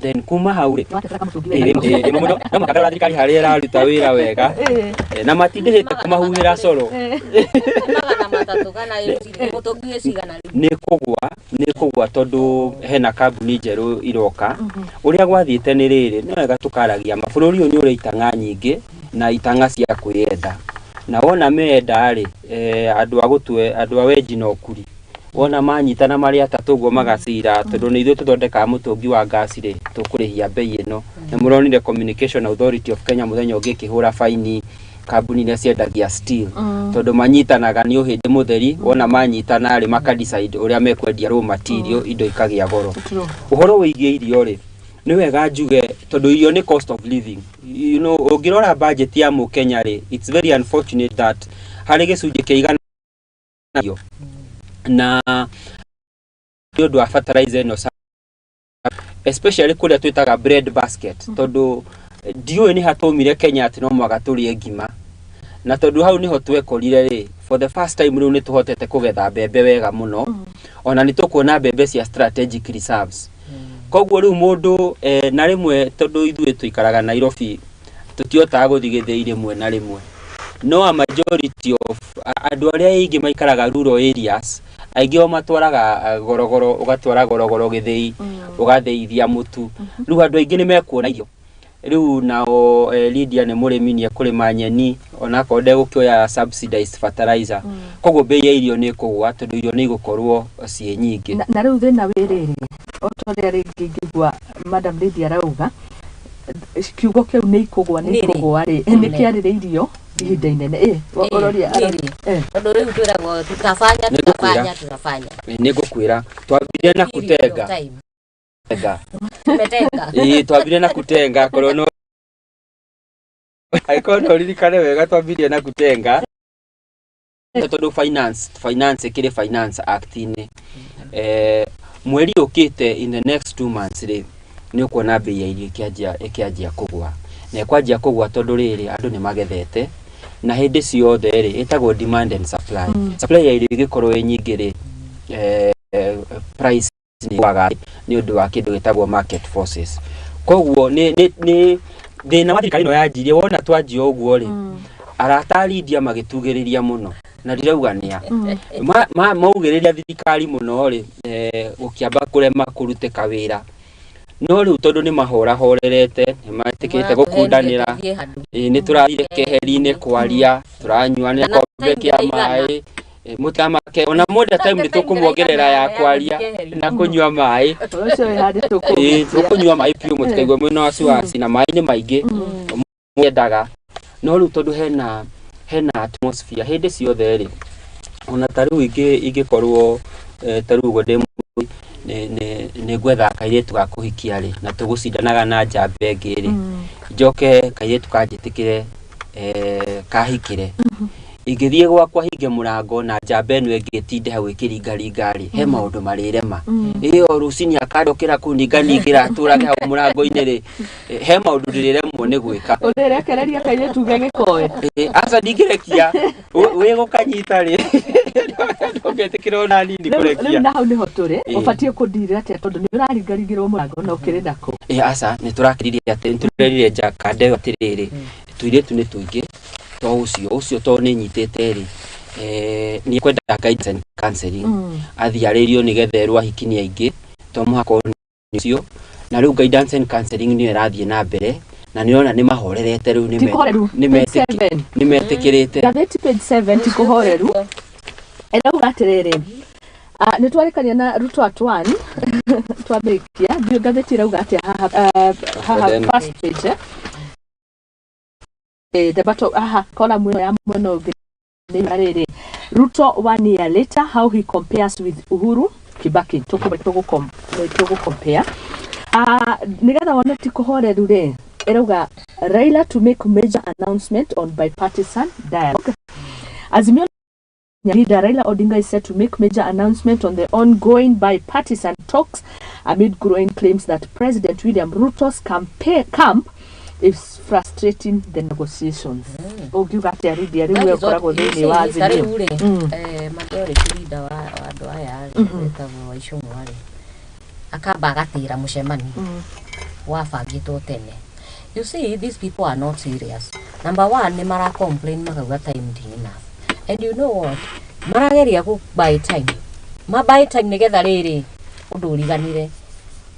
Then kuma hau rĩ, Watebera kamũtũngi wega. Ĩ, mũno no mũhaka thirikari harĩa ĩraruta wĩra wega. Na matindĩhĩte kũmahuhĩra coro. 300 kana mũtũngi wĩ cigana rĩu? Nĩ kũgwa, nĩ kũgwa, tondũ hena kambuni njerũ iroka. Ũrĩa gwathiĩte nĩ rĩrĩ, nĩ wega tũkaragia ma bũrũri ũyũ nĩ ũrĩ itang'a nyingĩ na itang'a cia kwĩyenda, na wona meyenda rĩ, andũ a gũtue, andũ a wenji na ũkuri, wona manyitana marĩ atatũ ũguo magacira, tondũ nĩ ithuĩ tũthondekaga mũtũngi wa ngasi rĩ, tũkũrĩhia mbei ĩno. Nĩ mũronire Communication Authority of Kenya mũthenya ũngĩ ĩkĩhũra baini kambuni iria ciendagia steel, tondũ manyitanaga nĩ ũhĩndĩ mũtheri. Wona manyitana rĩ, maka decide ũrĩa mekwendia raw material, indo ikagĩa goro. Ũhoro wĩgiĩ irio rĩ, nĩ wega njuge, tondũ irio nĩ cost of living. Ũngĩrora budget ya mũkenya rĩ, it's very unfortunate that harĩ gĩcunjĩ kĩa igana irio, na nĩ ũndũ wa fertilizer ĩno, especially kũrĩa twĩtaga bread basket, tondũ ndiũĩ nĩ hatũmire Kenya atĩ no mũhaka tũrĩe ngima, na tondũ hau nĩho twekorire rĩ, for the first time rĩu nĩ tũhotete kũgetha mbembe wega mũno, ona nĩ tũkuona mbembe cia strategic reserves. Koguo rĩu mũndũ na rĩmwe tondũ ithuĩ tũikaraga Nairobi, tũtihotaga gũthiĩ gĩthĩi rĩmwe na rĩmwe, no a majority of andũ arĩa aingĩ maikaraga rural areas, aingĩ o matwaraga gorogoro, ũgatwara gorogoro gĩthĩi, ũgathĩithia mũtu. Rĩu andũ aingĩ nĩ mekuona irio rĩu nao. Lydia nĩ mũrĩmi, nĩ ekũrĩma nyeni onakorwo ndegũkĩoya subsidized fertilizer. Koguo mbei ya irio nĩ ĩkũgũa, tondũ irio nĩ igũkorwo ciĩ nyingĩ. Na rĩu thĩna wĩ rĩrĩ, o ta ũrĩa rĩngĩ ingĩigua Madam Lydia arauga, kiugo kĩu nĩ ikũgũa, nĩ Nĩrĩ. ikũgũa rĩ, nĩ kĩarĩrĩirio ihinda inene ĩ ũroria. Nĩrĩ. Tondũ rĩu twĩragwo tutafanya. Nĩngũkwĩra. Tutafanya, tutafanya. Nĩ ngũkwĩra twambire na Period of kutenga time. Tenga. Tumetenga. Ĩĩ, twambire na kutenga korwo no Angĩkorwo no ũririkane wega, twambirie na kutenga tondũ finance ĩkĩrĩ Finance Act-inĩ. Mweri ũkĩte, in the next 2 months rĩ, nĩ ũkuona mbei ya irio ĩkĩanjia kũgwa, na ĩkwanjia kũgwa tondũ rĩrĩ, andũ nĩ magethete, na hĩndĩ ciothe rĩ, ĩtagwo demand and supply. Supply ya irio ĩgĩkorwo ĩ nyingĩ rĩ, price nĩ ĩgũaga nĩ ũndũ wa kĩndũ gĩtagwo market forces. Koguo nĩ thĩna wa thirikari ĩno yanjirie. Wona twanjia ũguo rĩ, arata a Lydia magĩtugĩrĩria mũno, na ndirauga nĩa maugĩrĩria thirikari mũno rĩ, gũkĩamba kũrema kũrutĩka wĩra. No rĩu tondũ nĩ mahorahorerete, nĩ metĩkĩrĩte gũkundanĩra. Tũthiĩ handũ. Ĩĩ, nĩ tũrathire keheri-inĩ kwaria, tũranyuanĩra Kana kombe time kĩa ĩraigana. maĩ. Mũtamake ona mwenda time nĩ tũkũmuongerera ya kwaria na kũnyua maĩ. Ũcio wĩ handũ Ĩĩ, tũkũgucia. tũkũnyua maĩ biũ, mũtikaigua mwĩna wasiwasi, na maĩ nĩ maingĩ mwendaga. No rĩu tondũ hena atmosphere hĩndĩ ciothe rĩ, ona ta rĩu ingĩkorwo ta rĩu ũguo ndĩ nĩ ngwetha kairĩtu ga kũhikia rĩ, na tũgũcindanaga na njamba ĩngĩ rĩ, njoke kairĩtu kanjĩtĩkĩre, kahikĩre, ingĩthiĩ gwakwa hinge mũrango na njamba ĩno ĩngĩ ĩtinde hau ĩkĩringaringa rĩ, he maũndũ marĩrema. Ĩ o rũcinĩ akandokĩra kũninganingĩra atũrage hau mũrango-inĩ rĩ, he maũndũ ndĩrĩremwo nĩ gwĩka. Ũrĩrekereria kairĩtu ge gĩkoe? Aca, ndingĩrekia. Wĩ gũkanyita rĩ, ndũngĩtĩkĩra ona nini Rĩu kũrekia. Na hau nĩho tũrĩ. Ĩĩ. Ũbatiĩ kũndirĩra atĩa, tondũ nĩ ũraringaringĩrwo mũrango na ũkĩrĩ nako? Ĩ aca, nĩ tũrakĩririe atĩ nĩ tũrerire Jakande atĩrĩrĩ, tũirĩtu nĩ tũingĩ, to ũcio to nĩ nyitĩte rĩ, nĩ ekwenda guidance and counseling, athiĩ arĩrio nĩgetha erwo ahiki nĩ aingĩ, to mũhaka one ũcio. Na rĩu guidance and counseling nĩyo ĩrathiĩ na mbere, na nĩ ũrona nĩ mahorerete rĩu, nĩ Ti kũhoreru. nĩ Page 7. nĩ metĩkĩrĩte. Ngathĩti page 7, ti kũhoreru. Ĩrauga atĩrĩrĩ, nĩ twarĩkania na Ruto at one twambĩrĩkia. Ndiũ ngathĩti ĩrauga atĩa haha, haha first page, eh? The battle haha, column ĩno ya mwena ũngĩ nĩ rĩrĩ, Ruto one year later, how he compares with Uhuru Kibaki. Tũgũ compare nĩgetha wone ti kũhoreru rĩ. Ĩrauga Raila to make major announcement on bipartisan dialogue. Azimio leader Raila Odinga is set to make major announcement on the ongoing bipartisan talks amid growing claims that President William Ruto's campaign camp is frustrating the negotiations. Ũngiuga atĩa, Lydia, rĩu we ũkoragwo thĩinĩ wa Ta Azimio? rĩu rĩ, majority leader wa andũ aya rĩ, wĩtagwo Waicũng'wa rĩ, akamba agatĩra mũcemanio wabangĩtwo tene. You see, these people are not serious. Number one, nĩ mara complain makauga time ti enough, and you know what, marageria kũ buy time, ma buy time nĩgetha rĩrĩ ũndũ ũriganire.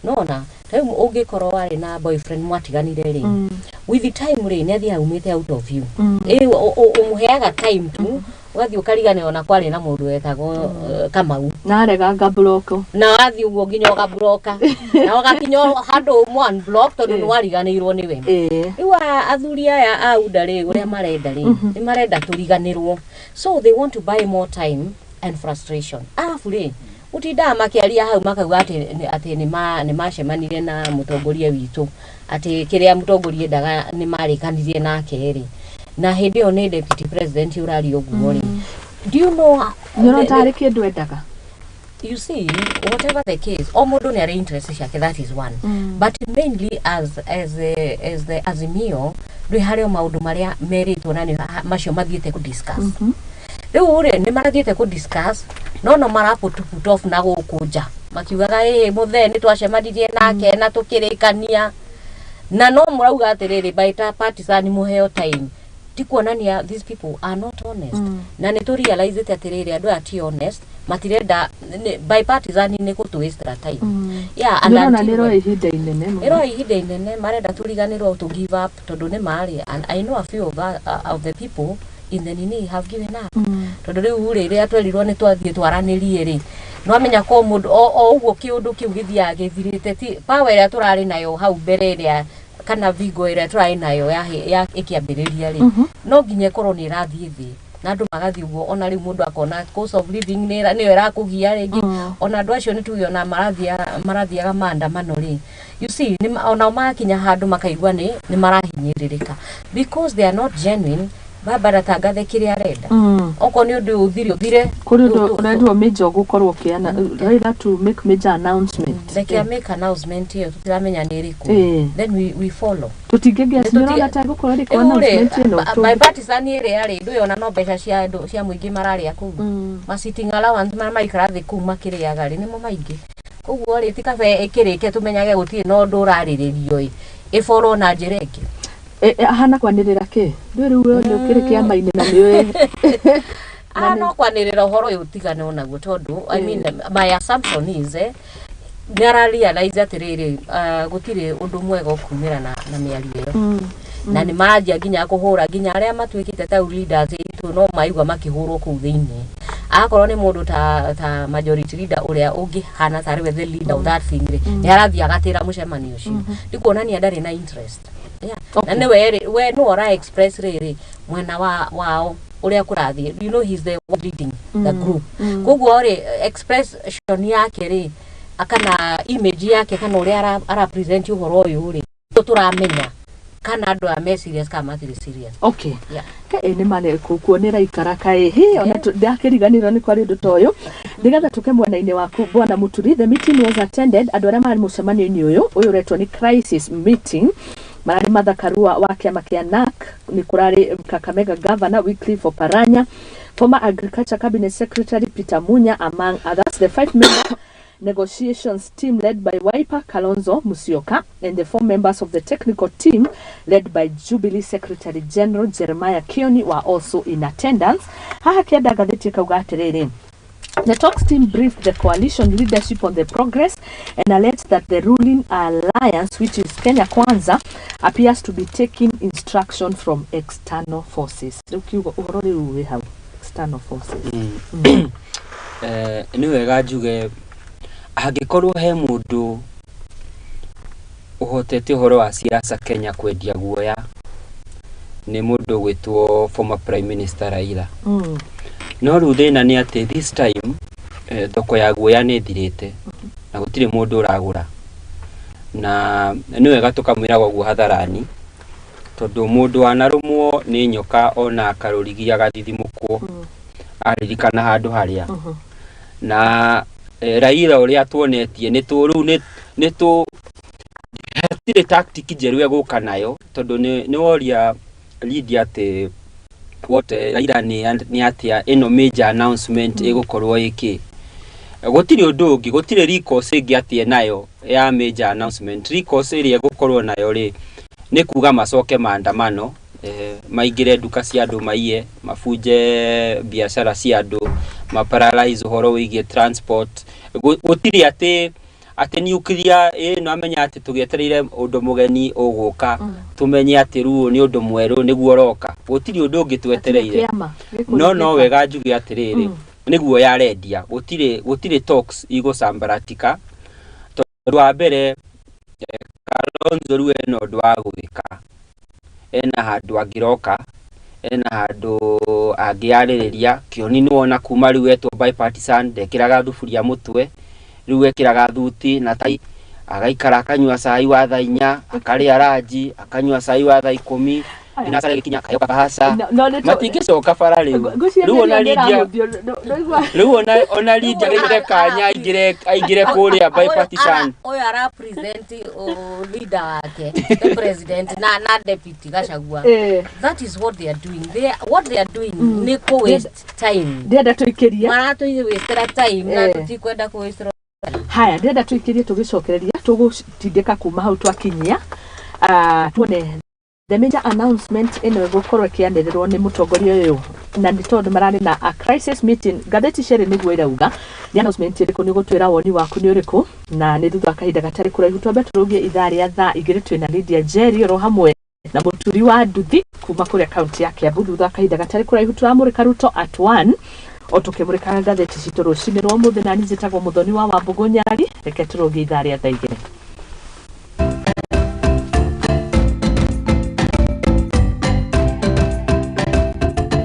Nona rĩu ũngĩkorwo warĩ na boyfriend mwatiganire rĩ, with the time rĩ, nĩ athiaga umĩte out of you. Ĩ ũmũheaga time tu, ũgathiĩ ũkariganĩrwo na kwarĩ na mũndũ wetagwo Kamau. Narega ngablock. Na wathiĩ ũguo nginya ũgabloka na ũgakinya o handũ ũmũ unblock tondũ nĩ wariganĩirwo nĩwe. Rĩu athuri aya a UDA rĩ, ũrĩa marenda rĩ, nĩ marenda tũriganĩrwo, so they want to buy more time and frustration. Arabu rĩ, gũtindaga makĩaria hau makauga atĩ nĩ macemanire na mũtongoria witũ, atĩ kĩrĩa mũtongoria endaga nĩ marĩkanirie nake rĩ, na hĩndĩ ĩyo nĩ deputy president ũraria ũguo rĩ, do you know? Nĩ ũrona tarĩ kĩndũ endaga? You see, whatever the case, o mũndũ nĩ arĩ interest ciake, that is one. But mainly as the Azimio rĩ, harĩ o maũndũ marĩa merĩtwo na nĩ macio mathiĩte kũ discuss. Rĩu rĩ, nĩ marathiĩte kũ discuss, no mara put off na gũkũ nja makiugaga, ĩ mũthee nĩ twacemanirie nake na tũkĩrĩkania. Na no mũrauga atĩrĩrĩ, bipartisan mũheo time, ti kuonania these people are not honest. Na nĩ tũ realize atĩrĩrĩ, andũ aya ti honest, matirenda bipartisan nĩ kũ waste time. Yeah, and Nĩ ũrona until nĩ ĩroya ihinda inene mũno. Ĩroya ihinda inene, marenda tũriganĩrwo, to give up, tondũ nĩ marĩ, and I know a few of the people in the nini have given up, tondũ rĩu rĩ, rĩrĩa twerirwo nĩ twathiĩ twaranĩrie rĩ, nwamenya ko mũndũ o ũguo kĩũndũ kĩu gĩthiaga gĩthirĩte, ti power ĩrĩa tũrarĩ nayo hau mbere, ĩrĩa kana vigo ĩrĩa tũrarĩ nayo ya ĩkĩambĩrĩria rĩ, no nginya ĩkorwo nĩ ĩrathiĩ thĩ. Na andũ magathiĩ ũguo, ona rĩu mũndũ akona cost of living nĩyo ĩrakũgia rĩngĩ. Ona andũ acio nĩ tuge ona marathiaga maandamano rĩ, you see, onao magakinya handũ makaigua nĩ marahinyĩrĩrĩka because they are not genuine. Baba ndatangathe kĩrĩa arenda. Okorwo nĩ ũndũ ũthire, ũthire. Kũrĩ ũndũ ũrendirwo major gũkorwo ũkĩana Raila to make major announcement. Reke mm. make announcement ĩyo, tũtiramenya nĩ ĩrĩkũ. Then we follow. Tũtingĩngĩa nĩũrona ta ĩgũkorwo ĩrĩkũ Rĩu rĩ, announcement ĩno? Bipartisan ĩrĩa rĩ, ndũĩ ona no mbeca cia andũ cia mũingĩ mararĩa kũu, ma sitting allowance marĩa maikara thĩ kũu makĩrĩaga rĩ, nĩmo maingĩ. Koguo rĩ, ti kabe ĩkĩrĩke tũmenyage gũtirĩ na ũndũ ũrarĩrĩrio ĩ ĩborwo na njĩra ĩngĩ. Ahana kwanĩrĩra kĩ? Ndũĩ rĩu we nĩ ũkĩrĩ kĩama-inĩ na nĩũĩ. Ah, no kwanĩrĩra ũhoro ũyũ ũtigane onaguo, tondũ I mean, my assumption is nĩ ara realize atĩrĩrĩ, gũtirĩ ũndũ mwega ũkumĩra na mĩario ĩyo, na nĩ maranjia nginya kũhũra nginya arĩa matuĩkĩte ta leaders itũ, no maigua makĩhũrwo kũu thĩinĩ. Akorwo nĩ mũndũ ta majority leader ũrĩa ũngĩhana tarĩ we the leader of that thing rĩ, nĩ arathiĩ agatĩra mũcemanio ũcio, nĩ kuonania ndarĩ na interest, yeah. Na nĩwe rĩ, we nĩwe ũra express rĩrĩ mwena wa wao ũrĩa kũrathiĩ. You know he's the one leading the group, koguo rĩ, expression yake rĩ, kana image yake, kana ũrĩa ara present ũhoro ũyũ rĩ, tũramenya kana andũ aya me serious kana matirĩ serious. Yeah. Ĩ nĩ mane kuo nĩ raikara kaĩ hi ona ndakĩriganĩrwo nĩ kwarĩ ũndũ ta ũyũ. Nĩgetha tũke mwena-inĩ waku, bwana Muturi, the meeting was attended, andũ arĩa marĩ mũcemanio-inĩ ũyũ ũretwo nĩ crisis meeting, mararĩ Martha Karua wa kĩama kĩa NARC, nĩ kũrarĩ Kakamega Governor Wycliffe Oparanya, former Agriculture Cabinet Secretary Peter Munya, among others. The five member negotiations team led by Wiper Kalonzo Musyoka and the four members of the technical team led by Jubilee Secretary General Jeremiah Kioni were also in attendance. Haha kĩanda ngathĩti kauga atĩrĩrĩ: The talks team briefed the coalition leadership on the progress and alleged that the ruling alliance, which is Kenya Kwanza, appears to be taking instruction from external forces. Rĩu kiugo ũhoro rĩu wĩ hau, external forces. Nĩ wega njuge angĩkorwo he mũndũ ũhotete ũhoro wa siasa Kenya kwendia guoya, nĩ mũndũ ũgwĩtwo former Prime Minister Raila. No rĩu thĩna nĩ atĩ this time thoko ya guoya nĩ ĩthirĩte na gũtirĩ mũndũ ũragũra, na nĩ wega tũkamwĩraga ũguo hadharani, tondũ mũndũ wanarũmwo nĩ nyoka ona akarũrigia agathithimũkwo aririkana handũ harĩa. Na Raila ũrĩa tuonetie nĩ tũ rĩu nĩ tũ hatirĩ tactic njerũ egũka nayo, tondũ nĩ woria Lydia atĩ what Raila nĩ atĩa ĩno major announcement ĩgũkorwo ĩkĩ. Gũtirĩ ũndũ ũngĩ, gũtirĩ recourse ĩngĩ atĩ nayo ya major announcement. Recourse ĩrĩa ĩgũkorwo nayo rĩ, nĩ kuga macoke maandamano, maingĩre nduka cia andũ, maiye, mabunje biacara cia andũ, maparalyze ũhoro wĩgiĩ transport. Gũtirĩ atĩ nuclear ĩno amenya atĩ tũgĩetereire ũndũ mũgeni ũgũka, tũmenye atĩ rĩu nĩ ũndũ mwerũ nĩguo ũroka. Gũtirĩ ũndũ ũngĩ twetereire. Kĩama No wega njuge atĩrĩrĩ, nĩguo yarendia, gũtirĩ talks igũcambaratika, tondũ wa mbere Kalonzo rĩu ena ũndũ wa gwĩka, ena handũ angĩroka, ena handũ angĩarĩrĩria. Kĩoni nĩ wona kuma rĩu etwo bipartisan ndekĩraga thuburia mũtwe, rĩu ekĩraga thuti na tai, agaikara akanyua cai wa thaa 4, akarĩa ranji, akanyua cai wa thaa 10, thinacara ĩgĩkinya akayoka kahaca. No nĩ Matingĩcoka bara rĩu. Rĩu ona Lydia, rĩu ona Lydia gĩte kanya aingĩre kũrĩa bipartisan. Ũyũ ara present leader wake, the president na deputy Gachagua. That is what they are doing. What they are doing nĩ kũ waste time. Ndĩrenda tũikĩrie. Maratũ wastera time na tũtikwenda kũ waste. Haya, ndĩrenda tũikĩrie, tũgĩcokereria tũgũtindĩka kuma hau twakinyia. Tuone the major announcement ĩno ĩgũkorwo ĩkĩanĩrĩrwo nĩ mũtongoria ũyũ, na nĩ tondũ mararĩ na a crisis meeting, ngathĩti cierĩ nĩguo irauga. Nĩ announcement ĩrĩkũ? Nĩ ũgũtwĩra woni waku nĩ ũrĩkũ, na nĩ thutha wa kahinda gatarĩ kũraihu. Twambe tũrũgie ithaa rĩa thaa 2 twĩna Lydia Njeri oro hamwe na Mũturi wa Nduthi kuma kũrĩa kaunti ya Kiambu. Thutha wa kahinda gatarĩ kũraihu tũramũrĩka Ruto at 1, o tũkĩmũrĩkaga ngathĩti citũ rũcinĩ rwa ũmũthĩ. Na niĩ njĩtagwo Mũthoni wa Wambũgũ Nyarari. Reke tũrũgie ithaa rĩa thaa 2.